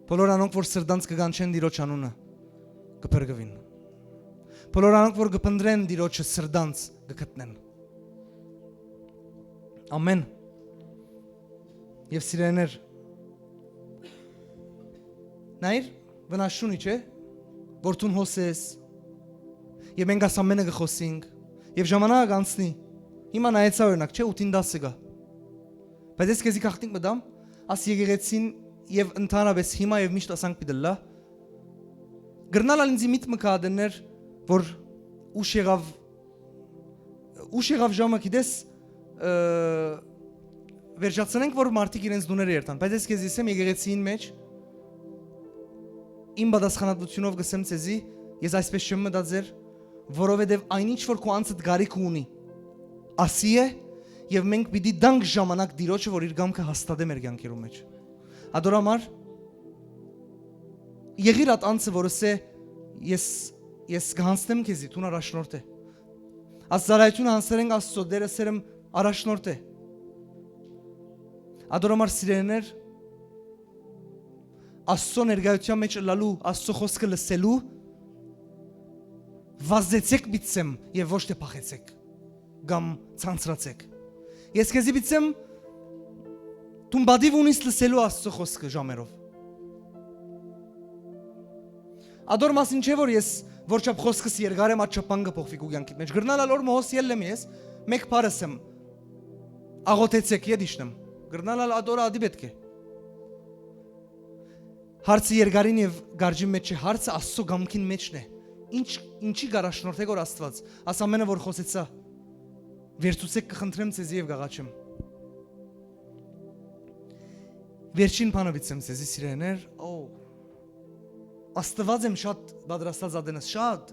բոլոր անոնք, որ սրտանց կը կանչեն Տիրոջ անունը, կը փրկուին։ Բոլոր անոնք, որ կը փնտռեն Տիրոջը, սրտանց կը գտնեն։ Ամեն։ Եւ սիրելիներ, նայր, վնասշունի չէ, որ դուն հոս ես, եւ մենք աս ամենը կը խօսինք, եւ ժամանակ անցնի։ Հիմա նայեցայ, օրինակ, չէ, ութին տասը գայ։ Բայց ես քեզի գաղտնիք մտամ, աս եկեղեցին, եւ ընդհանրապէս հիմա եւ միշտ ասանք պիտի լա, կրնալ ալ ինձի միտքը կը հատեններ, որ ուշ եղաւ, ուշ եղաւ ժամը, գիտես, ը, վերջացնենք, որ մարդիկ իրենց տուները երթան, բայց ես քեզի ասեմ, եկեղեցին մէջ իմ պատասխանատվութիւնով կ'ըսեմ ձեզի, ես այսպէս չեմ մտածեր, որովհետեւ այն ինչ որ քու անձդ կարիքը ունի, ասի է, եւ մենք պիտի տանք ժամանակ Տիրոջը, որ իր կամքը հաստատէ մեր կյանքերու մէջ։ Ատոր համար եղիր ատ անձը, որ ըսէ. «Ես, ես կ'անցնեմ քեզի, դուն առաջնորդ է»։ Աս ծառայութիւնը յանցներ ենք Աստծո, Տերը սերմ առաջնորդ է։ Ատոր համար, սիրելիներ, Աստծո ներկայութեան մէջ ըլլալու, Աստծո խօսքը լսելու, վազեցեք, պիտի ասեմ, եւ ոչ թէ փախեցեք կամ ցանցրացեք։ Ես քեզի պիտի ասեմ, դուն պատիւ ունիս լսելու Աստծո խօսքը ժամերով։ Ատոր մասին չէ, որ ես որչափ խօսքս երկար եմ, ատչափ բան կը փոխուի քու կյանքիդ մէջ։ Կրնալ ալ օր մը հոս ելլեմ ես, մէկ բառ ըսեմ, աղոթեցեք, ետ իշնեմ։ Կրնալ ալ ատոր ատի պէտք է։ Հարցը երկարին եւ գարջին մէջ չէ, հարցը Աստծո կամքին մէջն է։ Ինչ, ինչի կ'առաջնորդէ որ Աստուած, աս ամենը որ խօսեցայ, վերցուցեք, կը խնդրեմ ձեզի եւ կ'աղաչեմ։ Վերջին բանը պիտի ասեմ ձեզի, սիրելիներ, օ, Աստուած եմ շատ պատրաստած ատենս, շատ։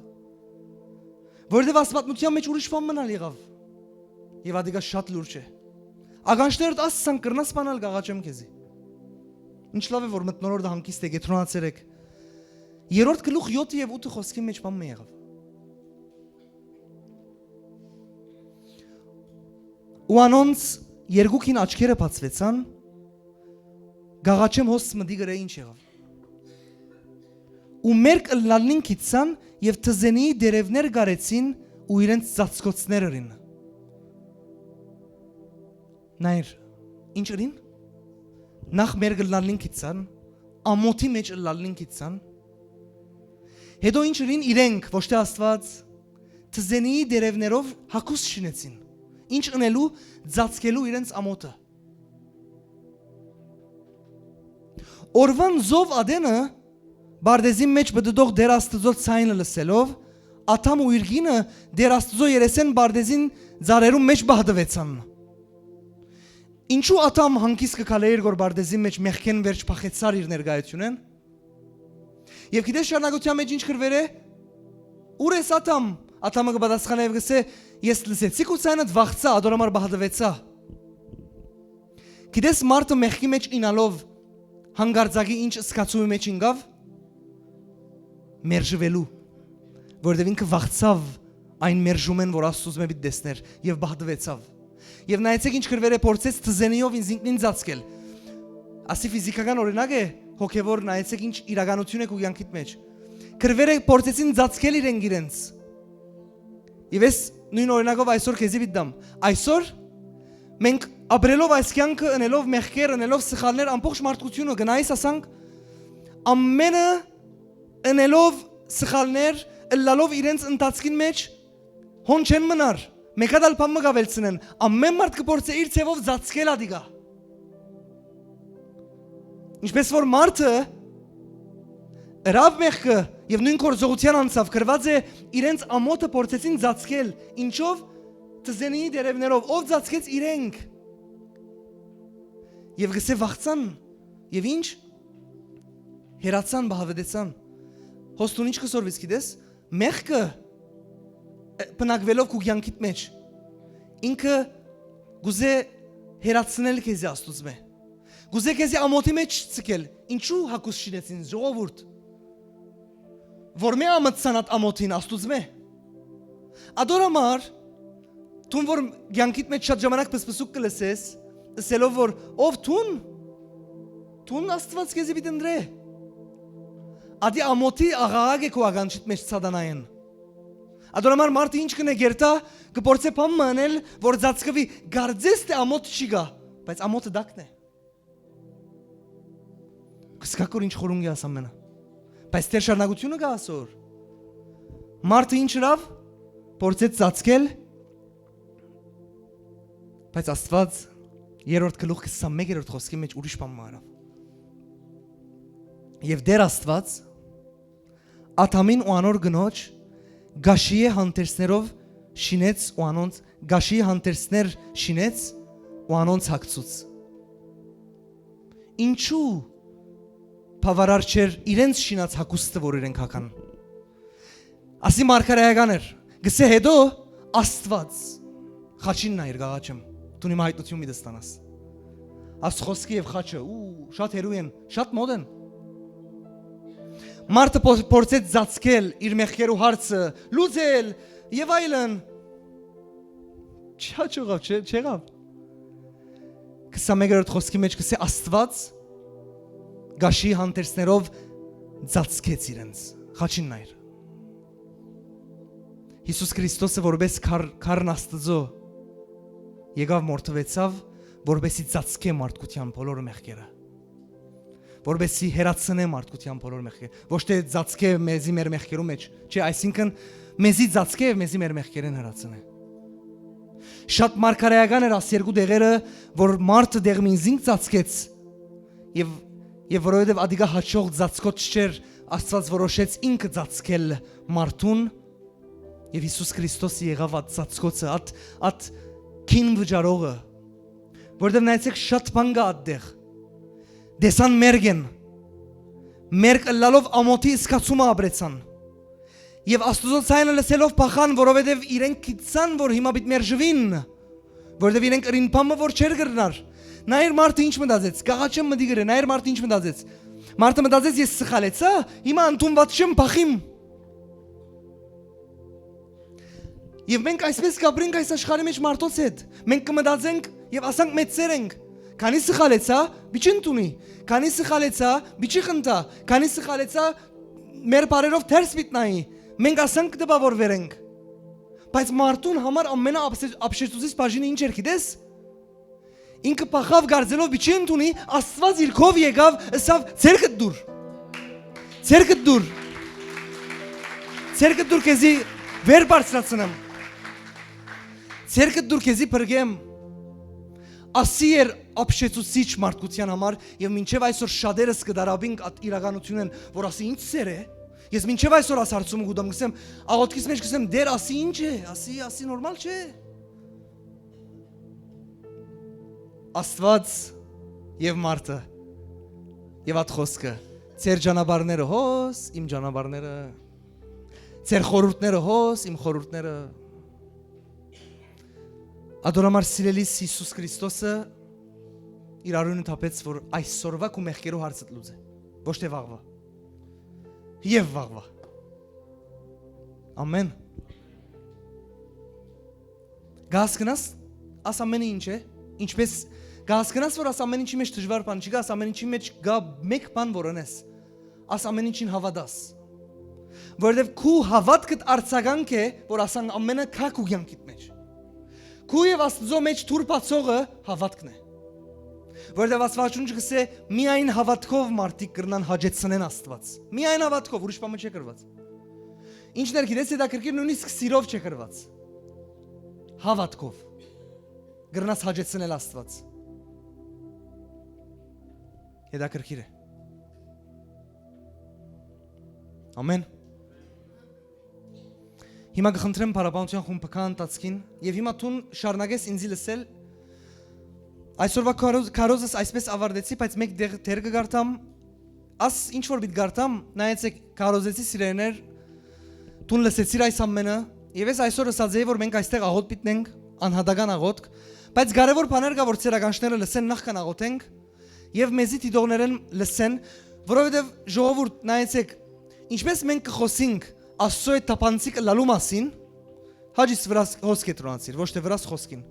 Որովհետեւ աս պատմութեան մէջ ուրիշ բան մնալ եղաւ։ Եւ ատիկա շատ լուրջ է։ Ականջներդ ասցան, կրնաս բանալ, կ'աղաչեմ քեզի։ Ինչ լաւ է, որ մթնոլորտը հանգիստ է, կեդրոնացեր եք։ Երրորդ գլուխ յոթը եւ ութը խօսքին մէջ բան մը եղաւ։ Ու անոնց երկուքին աչքերը բացուեցան, կ'աղաչեմ հոս մտի գրե ինչ եղաւ։ ու մերկ ըլլալնին գիցցան եւ թզենիի տերեւներ կարեցին ու իրենց ծածկոցներ ըրին։ Նայր, ինչ ըրին։ Նախ մերկ ըլլալնին գիցցան, ամոթի մէջ ըլլալնին գիցցան, հետո ինչ ըրին իրենք, ոչ թէ Աստուած, թզենիի տերեւներով հագուստ շինեցին, ինչ ընելու, ծածկելու իրենց ամոթը։ Օրուան զով ատենը պարտէզին մէջ պտտող Տէր Աստուծոյ ձայնը լսելով, Ադամ ու իր կինը Տէր Աստուծոյ երեսէն պարտէզին ծառերուն մէջ պահտուեցան։ Ինչու Ադամ հանգիստ կը քալէր, որ պարտէզին մէջ մեղքէն վերջ փախեցար իր ներկայութիւնէն։ Եւ գիտես շարունակութեան մէջ ինչ կրուեր է։ Ո՞ւր ես, Ադամ։ Ադամը կը պատասխանէ եւ կ'ըսէ. «Ես լսեցի քու ձայնդ, վախցայ, ատոր համար պահտուեցայ»։ Գիտես մարդը մեղքի մէջ ինալով հանկարծակի ինչ զգացումի մէջ ինկաւ։ Մերժուելու, որովհետեւ ինքը վախցաւ այն մերժումէն, որ Աստուծմէ պիտի տեսնէր, եւ պահտուեցաւ։ Եւ նայեցէք ինչ կրուեր է, փորձեց թզենիով ինքնին ծածկել։ Ասի ֆիզիքական օրինակ է, հոգեվոր, նայեցէք ինչ իրականութիւն է քու կեանքիդ մէջ։ Կրուեր է, փորձեցին ծածկել իրենք իրենց։ Եւ ես նոյն օրինակով այսօր քեզի պիտի տամ։ Այսօր մենք ապրելով այս կեանքը, ընելով մեղքեր, ընելով սխալներ, ամբողջ մարդկութիւնը, գնայիս ասանք, ամենը ընելով սխալներ, ըլլալով իրենց ընթացքին մէջ, հոն չեն մնար, մէկ հատ ալ բան մը կ'աւելցնեն, ամեն մարդ կը փորձէ իր ձեւով ծածկել ատիկա։ Ինչպէս որ մարդը ըրաւ մեղքը եւ նոյն գործողութեան անցաւ, կրուած է, իրենց ամոթը փորձեցին ծածկել, ինչով, թզենիի տերեւներով, ով ծածկեց իրենք։ Եւ կ'ըսէ վախցան, եւ ինչ, հեռացան, պահտուեցան։ Հոս դուն ինչ կը սորվիս, գիտես, մեղքը, ը, բնակուելով քու կեանքիդ մէջ, ինքը կ'ուզէ հեռացնել քեզի Աստուծմէ։ Կ'ուզէ քեզի ամոթի մէջ ցկել։ Ինչու հագուստ շինեցին, ժողովուրդ, որ մէ ամտցան ատ ամոթին Աստուծմէ։ Ատոր համար, դուն որ կեանքիդ մէջ շատ ժամանակ պսպսուկ կը լսես, ըսելով որ, «Ով դուն, դուն Աստուած քեզի պիտի ընտրէ»։ Ատի ամոթի աղաղակ է քու ականջիդ մէջ սատանայէն։ Ատոր համար մարդը ինչ կ'ընէ, կ'երթայ, կը փորձէ բան մը ընել, որ ծածկուի, կարծես թէ ամոթ չի գայ, բայց ամոթը տակն է։ Կ'սկաք որ ինչ խորունկ է աս ամենը։ Բայց Տէր շարունակութիւնը կայ ասոր։ Մարդը ինչ ըրաւ, փորձեց ծածկել, բայց Աստուած երրորդ գլուխ քսանմեկ երրորդ խօսքի մէջ ուրիշ բան մը ըրաւ։ Եւ Տէր Աստուած Ադամին ու անոր կնոջ կաշիե հանդերձներով շինեց ու անոնց, կաշիի հանդերձներ շինեց ու անոնց հագցուց։ Ինչու բաւարար չէր իրենց շինած հագուստը, որ իրենք հագան։ Ասի մարգարեական էր, գսե հետո Աստուած, խաչին նայր, կաղաչեմ, դուն իմ հայտնություն մի դստանաս։ Աս խոսքը եւ խաչը, ու շատ հեռու են, շատ մոտ են։ Մարդը փոր-, փորձեց ծածկել իր մեղքերու հարցը, լուծել եւ այլն։ Չհաջողավ, չէ-, չեղավ։ քսանմեկ երրորդ խոսքի մէջ կսե Աստուած կաշի հանդերձներով ծածկեց իրենց։ Խաչին նայր։ Յիսուս Քրիստոսը որպես քար-, քարն Աստծո եկաւ, մորթուեցաւ, որպեսի ծածկե մարդկության բոլոր մեղքերը, որպեսի հեռացնե մարդկության բոլոր մեղքերը, ոչ թե ծածկե մեզի մեր մեղքերու մեջ, չէ, այսինքն մեզի ծածկե եւ մեզի մեր մեղքերեն հեռացնե։ Շատ մարգարեական էր աս երկու դեղերը, որ մարդը դեղ մին զինք ծածկեց, եւ, եւ որովհետեւ ադիկա հաճող ծածկոց չէր, Աստված որոշեց ինքը ծածկել մարդուն, եւ Յիսուս Քրիստոս եղաւ այդ ծածկոցը, այդ, այդ քին վճարողը, որովհետեւ նայեցեք, շատ բան կա այդտեղ։ Տեսան մերկ են, մերկ ըլլալով ամոթի զգացումը ապրեցան, եւ Աստուծոյ ցայնը լսելով փախան, որովհետեւ իրենք գիտցան, որ հիմա պիտի մերժուին, որովհետեւ իրենք ըրին բան մը, որ չէր կրնար։ Նայր մարդը ինչ մտածեց, կաղաչեմ մտի գրե, նայր մարդը ինչ մտածեց։ Մարդը մտածեց, «Ես սխալեցա, հիմա ընդունված չեմ, փախիմ»։ Եւ մենք այսպես կապրենք այս աշխարհի մեջ մարդոց հետ։ Մենք կմտածենք եւ ասանք, մեծեր ենք։ Քանի սխալեցա, պիչի ընդունի։ Քանի սխալեցա, պիչի խնդա։ Քանի սխալեցա, մեր բարերով թերս պիտի նայի, մենք ասանք կը տպաւորվենք։ Բայց մարդուն համար ամենաապշե-, ապշեցուցիչ բաժինը ինչ էր, գիտես։ Ինքը փախաւ կարծելով պիտի չընդունի, Աստուած իր քով եկաւ, ըսաւ. «Ձեռքդ դուր։ Ձեռքդ դուր։ Ձեռքդ դուր, քեզի վեր բարձրացնեմ։ Ձեռքդ դուր, քեզի փրկեմ»։ Ասի էր ապշեցուցիչ մարդկութեան համար, եւ մինչեւ այսօր շատերս կը դարապինք այդ իրականութիւնէն, որ ասի. «Ինչ սեր է»։ Ես մինչեւ այսօր այս հարցումը կու տամ, կսեմ, աղօթքիս մէջ կսեմ. «Տէր, ասի ինչ է, ասի, ասի նորմալ չէ»։ Աստուած եւ մարդը եւ այդ խօսքը. «Ձեր ճանապարհները հոս, իմ ճանապարհները, ձեր խորհուրդները հոս, իմ խորհուրդները»։ Ատոր համար, սիրելիս, Յիսուս Քրիստոսը իր արիւնը թափեց, որ այսօրուայ քու մեղքերու հարցը լուծէ, ոչ թէ վաղուայ։ Եւ վաղուայ։ Ամեն։ Կ'հասկնաս, աս ամենը ինչ է, ինչպես կ'հասկնաս, որ աս ամեն ինչի մէջ դժուար բան չկայ, աս ամեն ինչի մէջ կայ մէկ բան, որ ընես, աս ամեն ինչին հաւատաս, որովհետեւ քու հաւատքդ արձագանք է, որ ասան ամենը կայ քու կեանքիդ մէջ։ Քու եւ Աստուծոյ մէջ թուր բացողը հաւատքն է, որովհետեւ Աստուածաշունչը կ'ըսէ. «Միայն հաւատքով մարդիկ կրնան հաճեցնեն Աստուած»։ Միայն հաւատքով, ուրիշ բան մը չէ գրուած։ Ինչն էր, գիտես, հետաքրքիր, նոյնիսկ սիրով չէ գրուած։ Հաւատքով կրնաս հաճեցնել Աստուած։ Հետաքրքիր է։ Ամեն։ Հիմա կը խնդրեմ փառաբանութեան խումբը գայ ընթացքին, եւ հիմա դուն շարունակես ինձի լսել։ Այսօրվա քարոզ-, քարոզս այսպես աւարտեցի, բայց մէկ դեղ դեր կը կարդամ։ Աս ինչ որ պիտի կարդամ, նայեցէք, քարոզեցի, սիրելիներ, դուն լսեցիր այս ամենը, եւ ես այսօր ըսած էի, որ մենք այստեղ աղօթք պիտի ենք, անհատական աղօթք, բայց կարեւոր բաներ կայ, որ ձեր ականջները լսեն, նախքան աղօթենք, եւ մեզի դիտողներէն լսեն, որովհետեւ, ժողովուրդ, նայեցէք, ինչպես մենք կը խօսենք Աստուծոյ հետ թափանցիկ ըլլալու մասին, հաճիս վրայ հոս կեդրոնացիր, ոչ թէ վրայ խօսքին։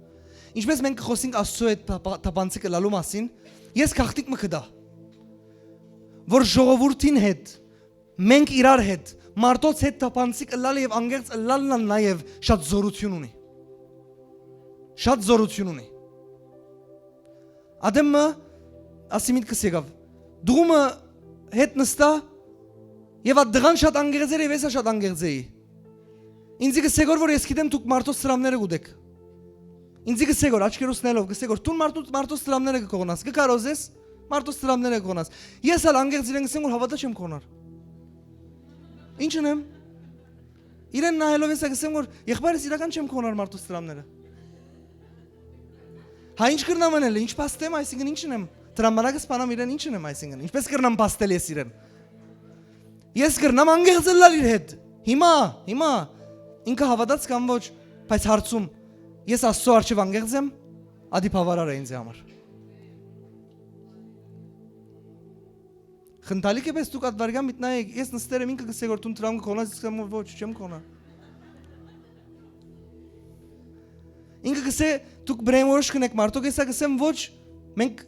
Ինչպես մենք կը խօսենք Աստուծոյ հետ թափ-, թափանցիկ ըլլալու մասին, ես գաղտնիք մը կտայ, որ ժողովուրդին հետ, մենք իրար հետ, մարդոց հետ թափանցիկ ըլլալը եւ անգերձ ըլլալն ալ նաեւ շատ զօրութիւն ունի։ Շատ զօրութիւն ունի։ Ատեմ մը, ասի միտքս եկաւ, դու մը հետ նստայ, եւ այդ տղան շատ անգերձ էր, եւ ես ալ շատ անգերձ էի։ Ինձի կ'ըսէ գոր, որ ես գիտեմ դուք մարդոց սրամները կ'ուտեք։ Ինձի կ'ըսէ գոր, աչքերուս նայելով, կ'ըսէ գոր, դուն մարդու-, մարդոց սրամները կը կողնաս, կը քարոզես, մարդոց սրամները կը կողնաս։ Ես ալ անգերձ իրեն կ'ըսեմ, որ հաւատա չեմ կողնար։ Ինչ ընեմ։ Իրեն նայելով ես ալ կ'ըսեմ, որ եղբայրս իրական չեմ կողնար մարդոց սրամները։ Հա, ինչ կրնամ անել, ինչ փաստեմ, այսինքն ինչ ընեմ, տրամբանակ սպանամ իրեն, ինչ ընեմ, այսինքն ինչպես կրնամ փաստել ես իրեն։ Ես կրնամ անգերձ ըլլալ իր հետ։ Հիմա, հիմա, ինքը հաւատաց կամ ոչ, բայց հարցում, ես Աստծո առջեւ անգերձ եմ, ադի բաւարար է ինձ համար։ Խնդալիք է, բայց դուք այդ վարքան մտնայեք, ես նստեր եմ, ինքը կ'ըսէ, որ դուն տրամ կը կողնաս, ես կ'ըսեմ, որ ոչ, չեմ կողնա։ Ինքը կ'ըսէ, դուք brainwash կ'ընեք մարդոց, ես ալ կ'ըսեմ, ոչ, մենք,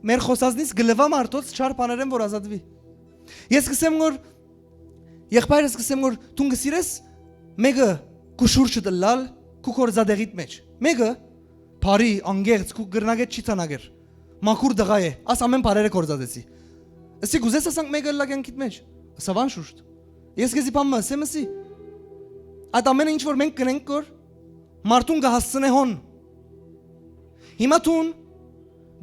մեր խօսածնից կը լուայ մարդոց չար բաներէն, որ ազատուի։ Ես կ'ըսեմ, որ, եղբայրս կ'ըսեմ, որ դուն կը սիրես մէկը քու շուրջդ ըլլալ, քու գործատեղիդ մէջ։ Մէկը բարի, անգերձ, քու կրնակէդ չի ցանագեր, մաքուր տղայ է, աս ամեն բարերը գործածեցի։ Ըսի, կ'ուզես ասանք մէկը ըլլայ կեանքիդ մէջ։ Ըսաւ, անշուշտ։ Ես քեզի բան մը ըսեմ, ըսի։ Այդ ամենը ինչ որ մենք կ'ընենք գոր, մարդուն կը հասցնէ հոն։ Հիմա դուն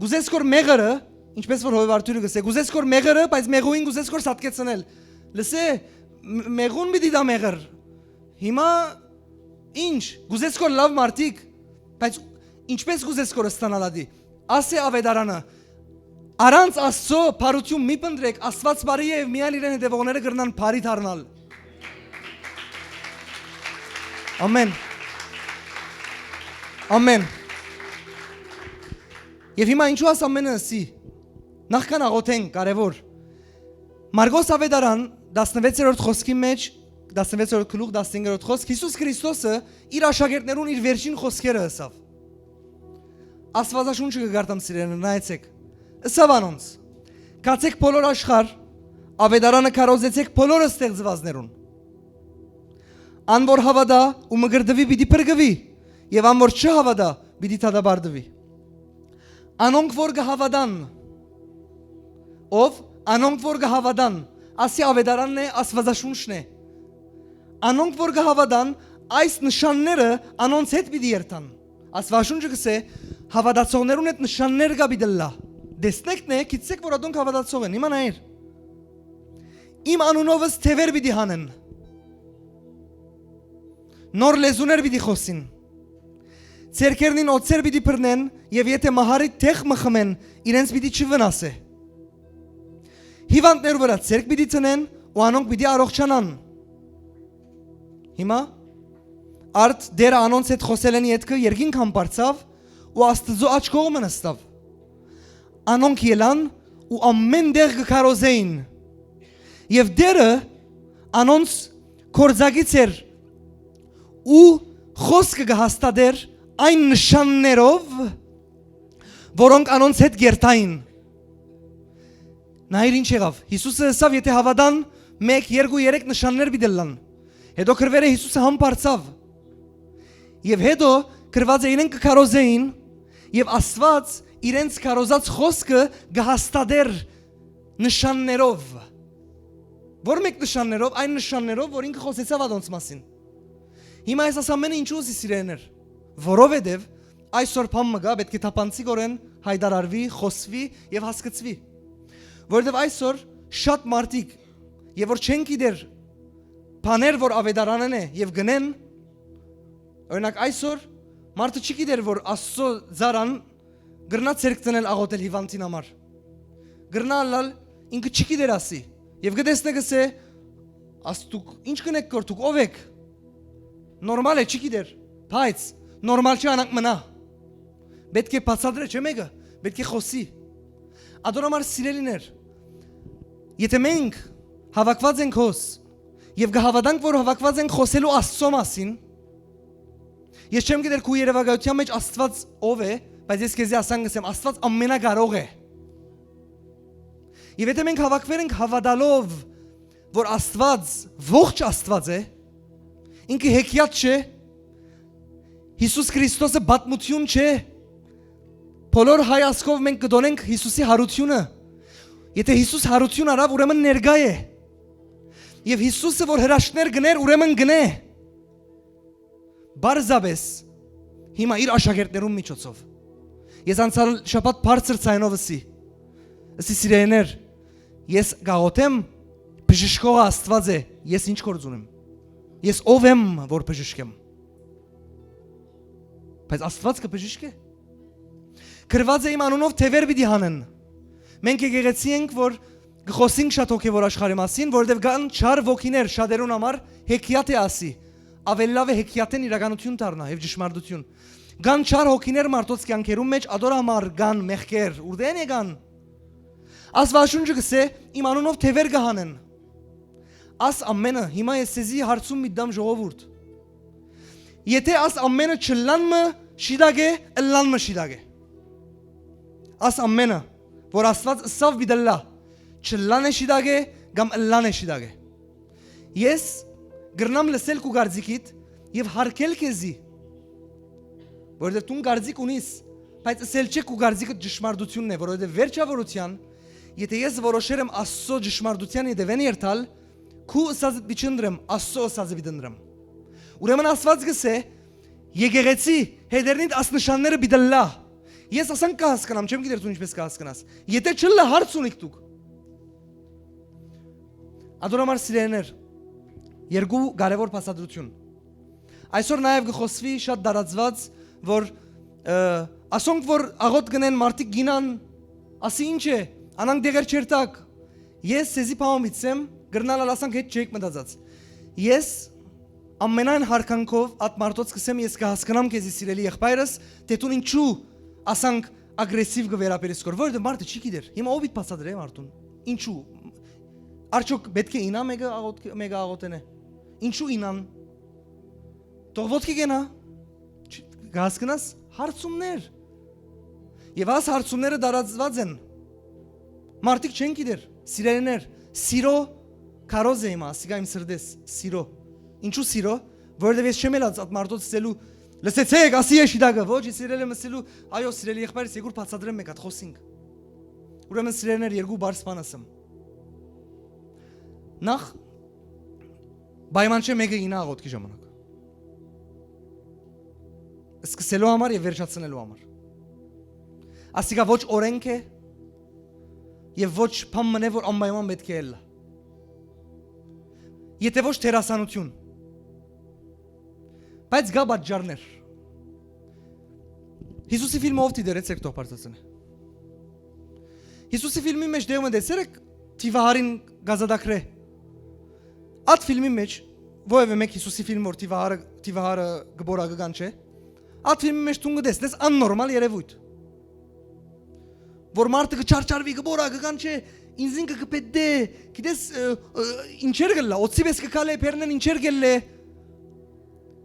կ'ուզես գոր մեղրը, ինչպես որ Հովեւ Արթուրը կ'ըսէ, կ'ուզես գոր մեղրը, բայց մեղուին կ'ուզես գոր սատկեցնել։ Լսէ, մ-, մեղուն պիտի տայ մեղր։ Հիմա ինչ, կ'ուզես գոր լաւ մարդիկ, բայց ինչպես կ'ուզես գոր ստանալ ադի։ Ասէ Ավետարանը, առանց Աստծո բարութիւն մի փնտրեք, Աստուած բարի է եւ միայն իրեն հետեւողները կրնան բարի դառնալ։ Ամեն։ Ամեն։ Եւ հիմա ինչու աս ամենը ըսի։ Նախքան աղոթենք, կարեւոր։ Մարկոս Ավետարան, տասնվեցերորդ խօսքի մէջ, տասնվեցերորդ գլուխ, տասնհինգերորդ խօսք, Յիսուս Քրիստոսը իր աշակերտներուն իր վերջին խօսքերը ըսաւ։ Աստուածաշունչը կը կարդամ, սիրելիներ, նայեցէք։ Ըսաւ անոնց. «Գացէք բոլոր աշխարհ, Աւետարանը քարոզեցէք բոլոր ստեղծուածներուն։ Ան որ հաւատայ ու մկրտուի, պիտի փրկուի, եւ ան որ չհաւատայ, պիտի դատապարտուի։ Անոնք որ կը հաւատան, ով անոնք որ կը հաւատան, ասի Աւետարանն է, Աստուածաշունչն է։ Անոնք որ կը հաւատան, այս նշանները անոնց հետ պիտի երթան։ Աստուածաշունչը կ'ըսէ, հաւատացողներուն հետ նշաններ կը պիտի ըլլայ։ Տեսնէք նե, գիտցէք որ ատոնք հաւատացող են։ Հիմա նայիր, իմ անունովս թեւեր պիտի հանեն, նոր լեզուներ պիտի խօսին, ձեռքերնին օձեր պիտի բռնեն, եւ եթէ մահարի թեղ մը խմեն, իրենց պիտի չվնասէ։ Հիւանդներու վրայ ձեռք պիտի դնեն ու անոնք պիտի առողջանան։ Հիմա արդ Տէրը անոնց հետ խօսելէն ետքը երկինք համբարձաւ ու Աստուծոյ աջ կողմը նստաւ։ Անոնք ելան ու ամէն տեղ կը քարոզէին։ Եւ Տէրը անոնց կորզակից էր ու խօսքը կը հաստատէր այն նշաններով, որոնք անոնց հետ կ'երթային։ Նայիր ինչ եղաւ։ Յիսուսը ըսաւ, եթէ հաւատան, մէկ, երկու, երեք նշաններ պիտի ըլլան։ Հետո քրուերը Յիսուսը համբարձաւ։ Եւ հետո քրուածը իրենք կը քարոզէին, եւ Աստուած իրենց քարոզած խօսքը կը հաստատէր նշաններով։ Որ մէկ նշաններով, այն նշաններով, որ ինքը խօսեցաւ ատոնց մասին։ Հիմա ես աս ամէնը ինչու զի սիրելիներ, որովհետեւ այսօր բան մը կայ, պէտք է թափանցիկորեն հայտարարուի, խօսուի եւ հասկցուի։ Որովհետեւ այսօր շատ մարդիկ, եւ որ չեն գիտեր բաներ, որ Աւետարանն է եւ կ'ընեն, օրինակ այսօր մարդը չի գիտեր, որ Աստուծոյ ծառան կրնայ ձեռք դնել աղօթել հիւանդին համար։ Կրնայ ըլլալ, ինքը չի գիտեր ասի։ Եւ կը տեսնէ, կ'ըսէ, «Աս դուք ինչ կ'ընէք կոր, դուք ո՞վ էք»։ Նորմալ է, չի գիտեր, բայց նորմալ չի անանք մնայ։ Պէտք է բացատրէ, չէ՞ մէկը, պէտք է խօսի։ Ատոր համար սիրելիներ, եթէ մենք հաւաքուած ենք հոս եւ կը հաւատանք, որ հաւաքուած ենք խօսելու Աստուծոյ մասին, ես չեմ գիտեր քու երեւակայութեան մէջ Աստուած ով է, բայց ես քեզի ասան կ'ըսեմ, Աստուած ամենակարող է։ Եւ եթէ մենք հաւաքուեր ենք հաւատալով, որ Աստուած ողջ Աստուած է, ինքը հեքիաթ չէ, Յիսուս Քրիստոսը պատմութիւն չէ, բոլոր հայ ազգով մենք կը տօնենք Յիսուսի յարութիւնը։ Եթէ Յիսուս յարութիւն առաւ, ուրեմն ներկայ է։ Եւ Յիսուսը որ հրաշքներ կ'ընէր, ուրեմն կ'ընէ։ Պարզապէս հիմա իր աշակերտներուն միջոցով։ Ես անցյալ շաբաթ բարձր ձայնով ըսի, ըսի, «Սիրելիներ, ես կ'աղօթեմ, բժշկողը Աստուած է, ես ինչ գործ ունեմ։ Ես ով եմ, որ բժշկեմ»։ Բայց Աստուած կը բժշկէ։ Գրուած է, «Իմ անունով թեւեր պիտի հանեն»։ Մենք եկեղեցի ենք, որ կը խօսենք շատ հոգեւոր աշխարհի մասին, որովհետեւ կան չար ոգիներ, շատերուն համար հեքիաթ է ասի, աւելի լաւ է հեքիաթէն իրականութիւն դառնայ եւ ճշմարտութիւն։ Կան չար հոգիներ մարդոց կեանքերուն մէջ, ատոր համար կան մեղքեր, ուրդէն եկան։ Աստուածաշունչը կ'ըսէ, «Իմ անունով թեւեր կը հանեն»։ Աս ամէնը, հիմա ես սեզի հարցում միտամ, ժողովուրդ։ Եթէ աս ամէնը չըլլան մը շիտակ է, ըլլան մը շիտակ է։ Աս ամէնը, որ Աստուած ըսաւ պիտի ըլլայ, չըլլան է շիտակ է, կամ ըլլան է շիտակ է։ Ես կրնամ լսել քու կարծիքիդ եւ հարգել քեզի, որովհետեւ դուն կարծիք ունիս, բայց ըսել չէ քու կարծիքդ ճշմարտությունն է, որովհետեւ վերջավորության, եթէ ես որոշեր եմ Աստուծոյ ճշմարտության ետեւէն երթալ, քու ըսածդ պիտի չընտրեմ, Աստուծոյ ըսածը պիտի ընտրեմ։ Ուրեմն Աստուած կ'ըսէ, եկեղեցի, հետերնիդ աս նշանները պիտի ըլլայ։ Ես ասանք կը հասկնամ, չեմ գիտեր դու ինչպես կը հասկնաս։ Եթէ չըլլայ, հարց ունիք դուք։ Ատոր համար, սիրելիներ, երկու կարեւոր բացատրություն։ Այսօր նաեւ կը խօսուի շատ տարածուած, որ, ը, ասոնք որ աղօթք կ'ընեն, մարդիկ կ'իյնան, ասի, «Ինչ է, անանք դեղեր չերթակ»։ Ես սեզի բան մտցեմ, կրնալ ալ ասանք, հետ չէիք մտածած։ Ես ամենայն հարգանքով ատ մարդոց կ'ըսեմ, ես կը հասկնամ քեզի, սիրելի եղբայրս, թէ դուն ինչու ասանք ագրեսիվ կը վերաբերես քոր, որովհետեւ մարդը չի գիտեր։ Հիմա ով իդ բացատրե մարդուն, ինչու, արդյոք պէտք է իյնայ մէկը աղոթ-, մէկը աղոթենէ, ինչու իյնան, թող ոտքի կենայ, չի, կը հասկնաս, հարցումներ։ Եւ աս հարցումները տարածուած են, մարդիկ չեն գիտեր, սիրելիներ, Սիրո քարոզ է իմը, ասիկա իմ սրտես, սիրո։ Ինչու սիրո։ Որովհետեւ ես չեմ ելած այդ մարդոց ասելու, «Լսեցեք, ասի է Շիտակը», ոչ, ես ելել եմ ասելու, «Այո, սիրելի եղբայրս, եկուր բացատրեմ, մէկ հատ խօսինք»։ Ուրեմն, սիրելիներ, երկու բարձ բան ասեմ։ Նախ, պայման չէ մէկը ինա աղօթքի ժամանակ, սկսելու համար եւ վերջացնելու համար։ Ասիկա ոչ օրենք է եւ ոչ բան մնե, որ անպայման պէտք է ելլա, եթե ոչ դերասանություն։ Բայց կա պատճառներ։ Յիսուսի ֆիլմը ով դիտեր է, ցեք թող բարձրացնէ։ Յիսուսի ֆիլմի մեջ դեղմը տեսեր եք, թիվահարին գազադակրե։ Այդ ֆիլմի մեջ, որևէ մեկ Յիսուսի ֆիլմ, որ թիվահարը, թիվահարը գ-, բորակը կանչէ, այդ ֆիլմի մեջ դուն կտեսնես աննորմալ երևույթ, որ մարդը կչարչարվի, կբորակը կանչէ, ինքզինքը կպետդէ, գիտես, ը, ը, ինչեր կլլա, օծի պես կքալէ, բերնեն ինչեր կլլէ,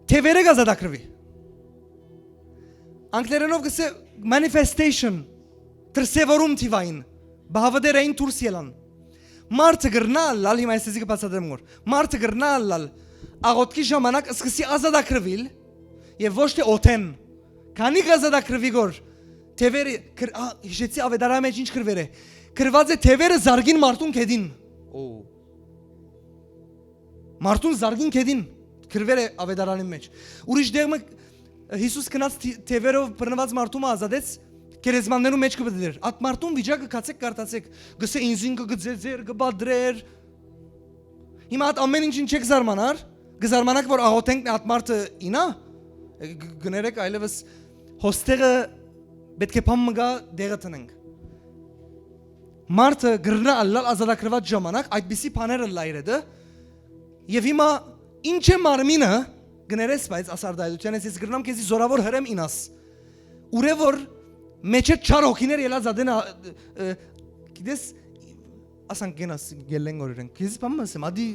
թեւերը կազատագրուի։ Անգլերենով կսե manifestation, դրսեւորում թիվային, բահավտեր էին դուրս ելան։ Մարդը կրնա ըլլալ, հիմա ես էզի կբացատրեմ որ, մարդը կրնա ըլլալ, աղոտքի ժամանակ սկսի ազատագրվել եւ ոչ թե օթեն, քանի կազատագրվի գոր, թևերը կր-, ա, հիշեցի ավետարանի մեջ ինչ գրվեր է, գրված է թևերը զարգին մարդուն կեդին։ Մարդուն զարգին կեդին գրվեր է ավետարանի մեջ։ Ուրիշ դեղ մը Յիսուս գնաց թի-, թևերով բռնված մարդու մը ազատեց, գերեզմաններու մեջ կը բդրեր։ Այդ մարդուն վիճակը գացեք կարդացեք, գսե ինքզինքը կը ձեզեր, կը պատրեր։ Հիմա այդ ամեն ինչին չեք զարմանար, կը զարմանաք որ աղոթենք այդ մարդը ինա, գ-, գներեք այլևս հոստեղը պէտք է բան մը գայ դեղը տնենք։ Մարդը կրնայ ըլլալ ազատագրուած ժամանակ, այդպիսի բաներ ըլլայ իրեդը։ Եւ հիմա ինչ է մարմինը, կներես, բայց աս արտայայտութեան ես, ես կրնամ քեզի զորաւոր հրեմ ինաս, ուրե որ մեջը չար հոգիներ ելած ադեն ա-, ը, գիտես, ասանք գենաս գելլեն գորերեն, քեզի բան մը ասեմ, ադի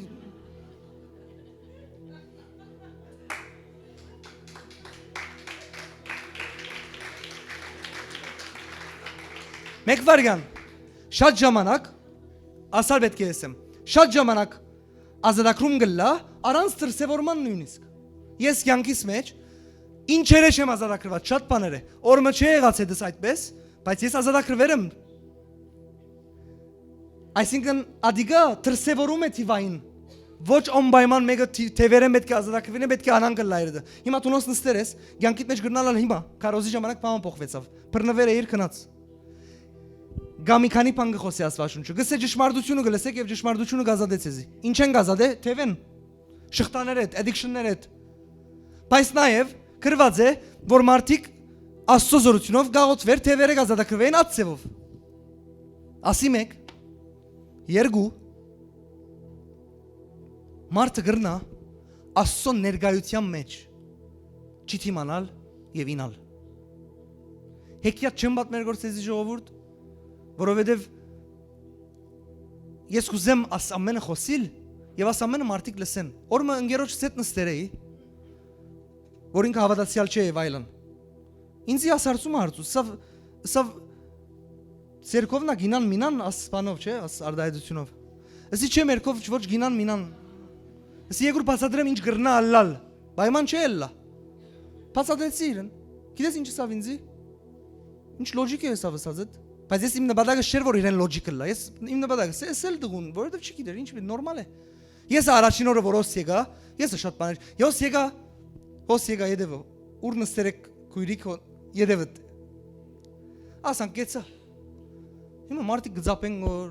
Մեկ վարյան, շատ ժամանակ, ասալ պէտք է եսեմ, շատ ժամանակ ազատագրում կլլայ, առանց դրսեւորման նոյնիսկ։ Ես կեանքիս մեջ, ինչերէ չեմ ազատագրուած, շատ բաներ է, օր մը չէ եղած հետս այդպես, բայց ես ազատագրուեր եմ։ Այսինքն, ադիկա դրսեւորում է թիվային, ոչ անպայման մէկը թի-, թեւերէն պէտք է ազատագրուին, պէտք է անան կլլայ իրդը։ Հիմա դու նոց նստեր ես, կեանքիդ մեջ կրնալ ալ հիմա, քարոզի ժամանակ բան փոխվեցաւ, բռնուեր է իր քնած։ Գա մի քանի բան կը խօսի Աստուածաշունչը, գսե ճշմարտությունը կը լսեք եւ ճշմարտությունը կազատե ձեզի։ Ինչեն կազատե, թեւեն, շղթաներ հետ, addiction-ներ հետ։ Բայց նաեւ գրված է, որ մարդիկ Աստծո զորությունով գաղութվեր թեւերը կազատագրվեին այդ ձևով։ Ասի մեկ, երկու, մարդը կրնա Աստծո ներկայության մեջ չդիմանալ եւ ինալ։ Հեքիաթ չեմ պատմեր գործ ձեզի ժողովուրդ, որովհետեւ ես կուզեմ աս ամենը խօսիլ եւ աս ամենը մարդիկ լսեն։ Օր մը ընկերոջս հետ նստեր էի, որ ինքը հաւատացեալ չէ եւ այլն։ Ինձի աս հարցումը հարցուց, սա, սա ձերքովն ա գինան մինան, աս բանով, չէ, աս արտայայտությունով։ Ասի, չէ, մերքով ոչ գինան մինան։ Ասի, եկուր բացատրեմ ինչ կրնա ըլլալ, պայման չէ ըլլա։ Բացատրեցի իրեն։ Գիտես ինչ ըսաւ ինձի։ Ինչ լոջիկ է սա ըսածդ։ Բայց ես իմ նպատակս չէր որ իրեն լոջիկ ըլլա։ Ես իմ նպատակս է, ես էլ դղուն, որովհետև չի գիտեր, ինչ մի նորմալ է։ Ես առաջին օրը որ հոս եկա, ես շատ բաներ, հոս եկա, հոս եկա ետևը, ուր նստեր եք քույրիկ հո-, ետևդ։ Ասանք կեցա։ Հիմա մարդիկ կձապեն գոր,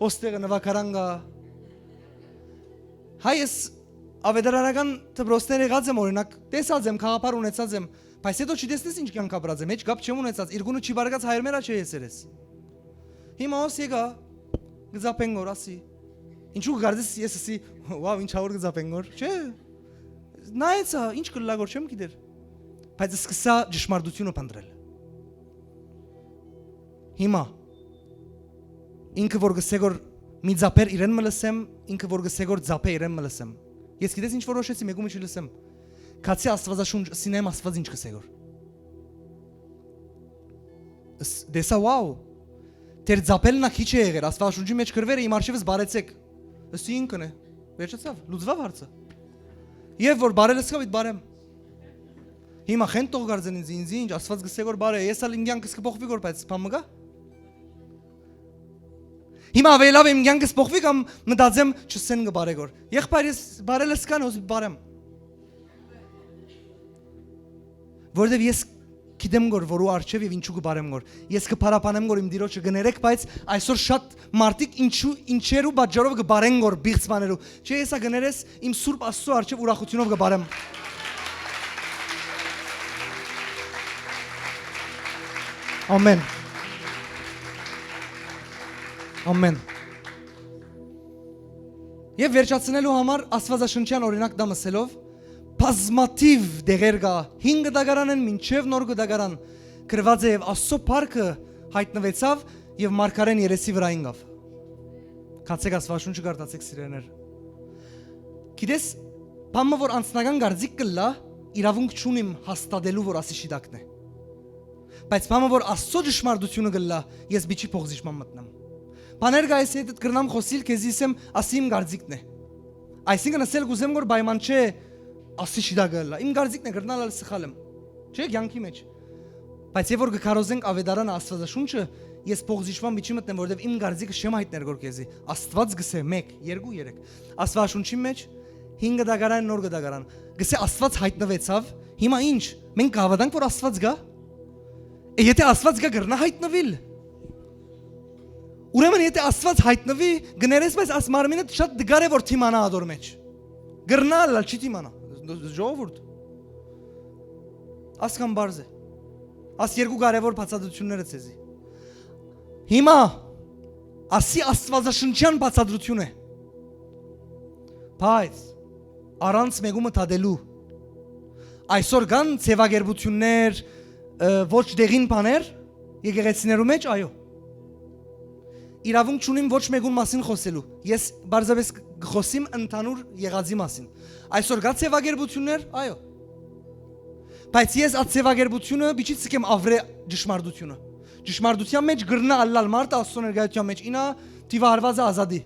հոստեղը նվագարան գա։ Հայ ես ավետարանական դպրոցներ եղած եմ, օրինակ, տեսած եմ, գաղափար ունեցած եմ, բայց հետո չի տեսնես ինչ կյանք ապրած եմ, հեչ կապ չեմ ունեցած, իրգունը չի բարգած հայր մեր աչե ես երես։ Հիմա հոս եկա, կձապեն գոր, ասի։ Ինչու գարդես ես ասի, «Վաու, ինչ հավոր կձապեն գոր», չէ, նայեցա, ինչ կլլա գոր չեմ գիտեր, բայց սկսա ճշմարտությունը փնտրել։ Հիմա, ինքը որ գսե գոր մի ձապեր իրեն մը լսեմ, ինքը որ գսե գոր ձապե իրեն մը լսեմ։ Ես գիտես ինչ որոշեցի, մեկու մը չի լսեմ։ Քացի Աստվածաշունչ, սինեմ Աստված ինչ գսե գոր։ Ս-, դեսա, վաու, Տեր Ձապելնա քիչ է եղեր, Աստուածաշունչի մէջ գրուեր է, "Իմ առջեւս բարեցէք"։ Ըսի ինքն է։ Վերջացաւ, լուծուաւ հարցը։ Եւ որ բարել ըսկա, պիտի բարեմ։ Հիմա խեն տող գարձեն ինձ, ինձ ինչ, Աստուած գսե որ բարե, ես ալ իմ կյանքս կփոխվի գոր, բայց բան մը գա։ Հիմա աւելաւ իմ կյանքս փոխվի կամ մտածեմ, չսեն կը բարե գոր։ Եղբայր, ես բարել ըսկան, հոս պիտի բարեմ։ Որովհետեւ ես գիտեմ գոր, որու առջեւ եւ ինչու կը բարեմ գոր։ Ես կը փառաբանեմ գոր իմ Տիրոջը, կներեք, բայց այսօր շատ մարդիկ ինչու, ինչերու պատճառով կը բարեն գոր բիղծ բաներու։ Չէ, ես ա կներես իմ Սուրբ Աստծո առջեւ ուրախութիւնով կը բարեմ։ Ամեն։ Ամեն։ Եւ վերջացնելու համար Աստուածաշնչեան օրինակ դա մսելով, բազմաթիւ դեղեր կայ հին կտակարանէն մինչեւ նոր կտակարան գրուած է, եւ Աստծո փառքը յայտնուեցաւ եւ մարգարէին երեսի վրայ ինկաւ։ Գացեք Աստուածաշունչը կարդացեք, սիրելիներ։ Գիտես, բան մը որ անձնական կարծիք կ'ըլլայ, իրաւունք չունիմ հաստատելու որ ասի շիտակն է։ Բայց բան մը որ Աստծո ճշմարտությունը կ'ըլլայ, ես պիտի փոխզիջման մտնեմ։ Բաներ կայ, ես հետ կրնամ խօսիլ, քեզի ըսեմ, ասի իմ կարծիքն է։ Այսինքն ըսել կ'ուզեմ որ պայման չէ, ասի շիտակը ըլլայ։ Իմ կարծիքն է, կրնալ ալ սխալ եմ։ Չէ, կյանքի մեջ։ Բայց երբ որ կը քարոզենք Աւետարանը, Աստուածաշունչը, ես փոխզիջման պիտի մտնեմ, որովհետեւ իմ կարծիքը չեմ յայտներ գոր քեզի։ Աստուած գսե, մէկ, երկու, երեք։ Աստուածաշունչի մեջ հին կտակարան, նոր կտակարան։ Գսե Աստուած յայտնուեցաւ, հիմա ինչ, մենք կհաւատանք որ Աստուած գայ։ Է, եթե Աստուած գայ, կրնա յայտնուիլ։ Ուրեմն եթե Աստուած յայտնուի, կներես, բայց աս մարմինը շատ դժուար է որ դիմանայ ատոր մեջ։ Կրնա ալ, չի դիմանայ։ Ժողովուրդ։ Ասկան պարզ է։ Աս երկու կարեւոր բացատրությունները ցեզի։ Հիմա ասի Աստուածաշնչեան բացատրություն է։ Բայց առանց մեկումը դատելու, այսօր կան ձեւակերպություններ, ը, ոչ դեղին բաներ եկեղեցիներու մեջ, այո։ Իրաւունք չունիմ ոչ մեկուն մասին խօսելու։ Ես պարզապէս կը խօսիմ ընդհանուր եղածի մասին։ Այսօր կա ձեւակերպություններ, այո։ Բայց ես այդ ձեւակերպությունը պիտի ցկեմ ավրէ ճշմարտությունը։ Ճշմարտության մեջ կրնա ալլալ մարդը Աստծո ներկայության մեջ ինա, դիվահարուածը ազատի։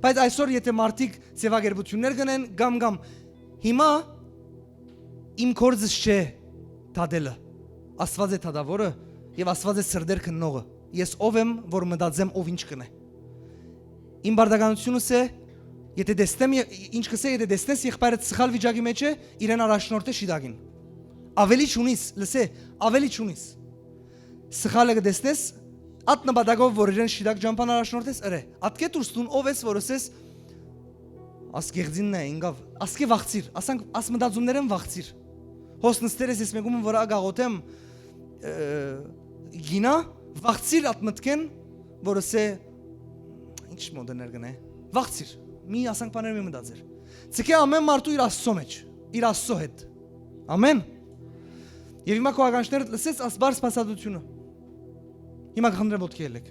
Բայց այսօր եթե մարդիկ ձեւակերպություններ կ'ընեն, կամ, կամ, հիմա իմ գործս չէ դատելը, Աստուած է դատաւորը եւ Աստուած է սրտեր քննողը։ Ես ով եմ որ մտածեմ ով ինչ կ'ընէ։ Իմ պարտականությունս է, եթե տեսնեմ, ե-, ինչ կ'ըսէ, եթե տեսնես եղբայրդ սխալ վիճակի մեջ է, իրեն առաջնորդէ շիտակին։ Աւելի չունիս, լսե, աւելի չունիս։ Սխալը կը տեսնես, այդ նպատակով որ իրեն շիտակ ճամփան առաջնորդես, ըրէ։ Ատկէ դուրս տուն ով ես որ ըսես, "Աս գեղձինն է, ինկաւ, ասկէ վախցիր, ասանք, աս մտածումներէն վախցիր"։ Հոս նստեր ես, ես մեկում որ ա գաղութեմ, ը, գինա, վախցիր այդ մտքեն, որ ըսե, "Ինչ մոդերներ կ'ընէ"։ Վախցիր, մի ասանք բաներ մի մտածեր։ Ցկէ ամեն մարդու իր Աստծո մեջ, իր Աստծո հետ։ Ամեն։ Եւ հիմա քո ականջներդ լսեց աս բարձ բացատրությունը։ Հիմա կխնդրեմ ոտքի ելեք։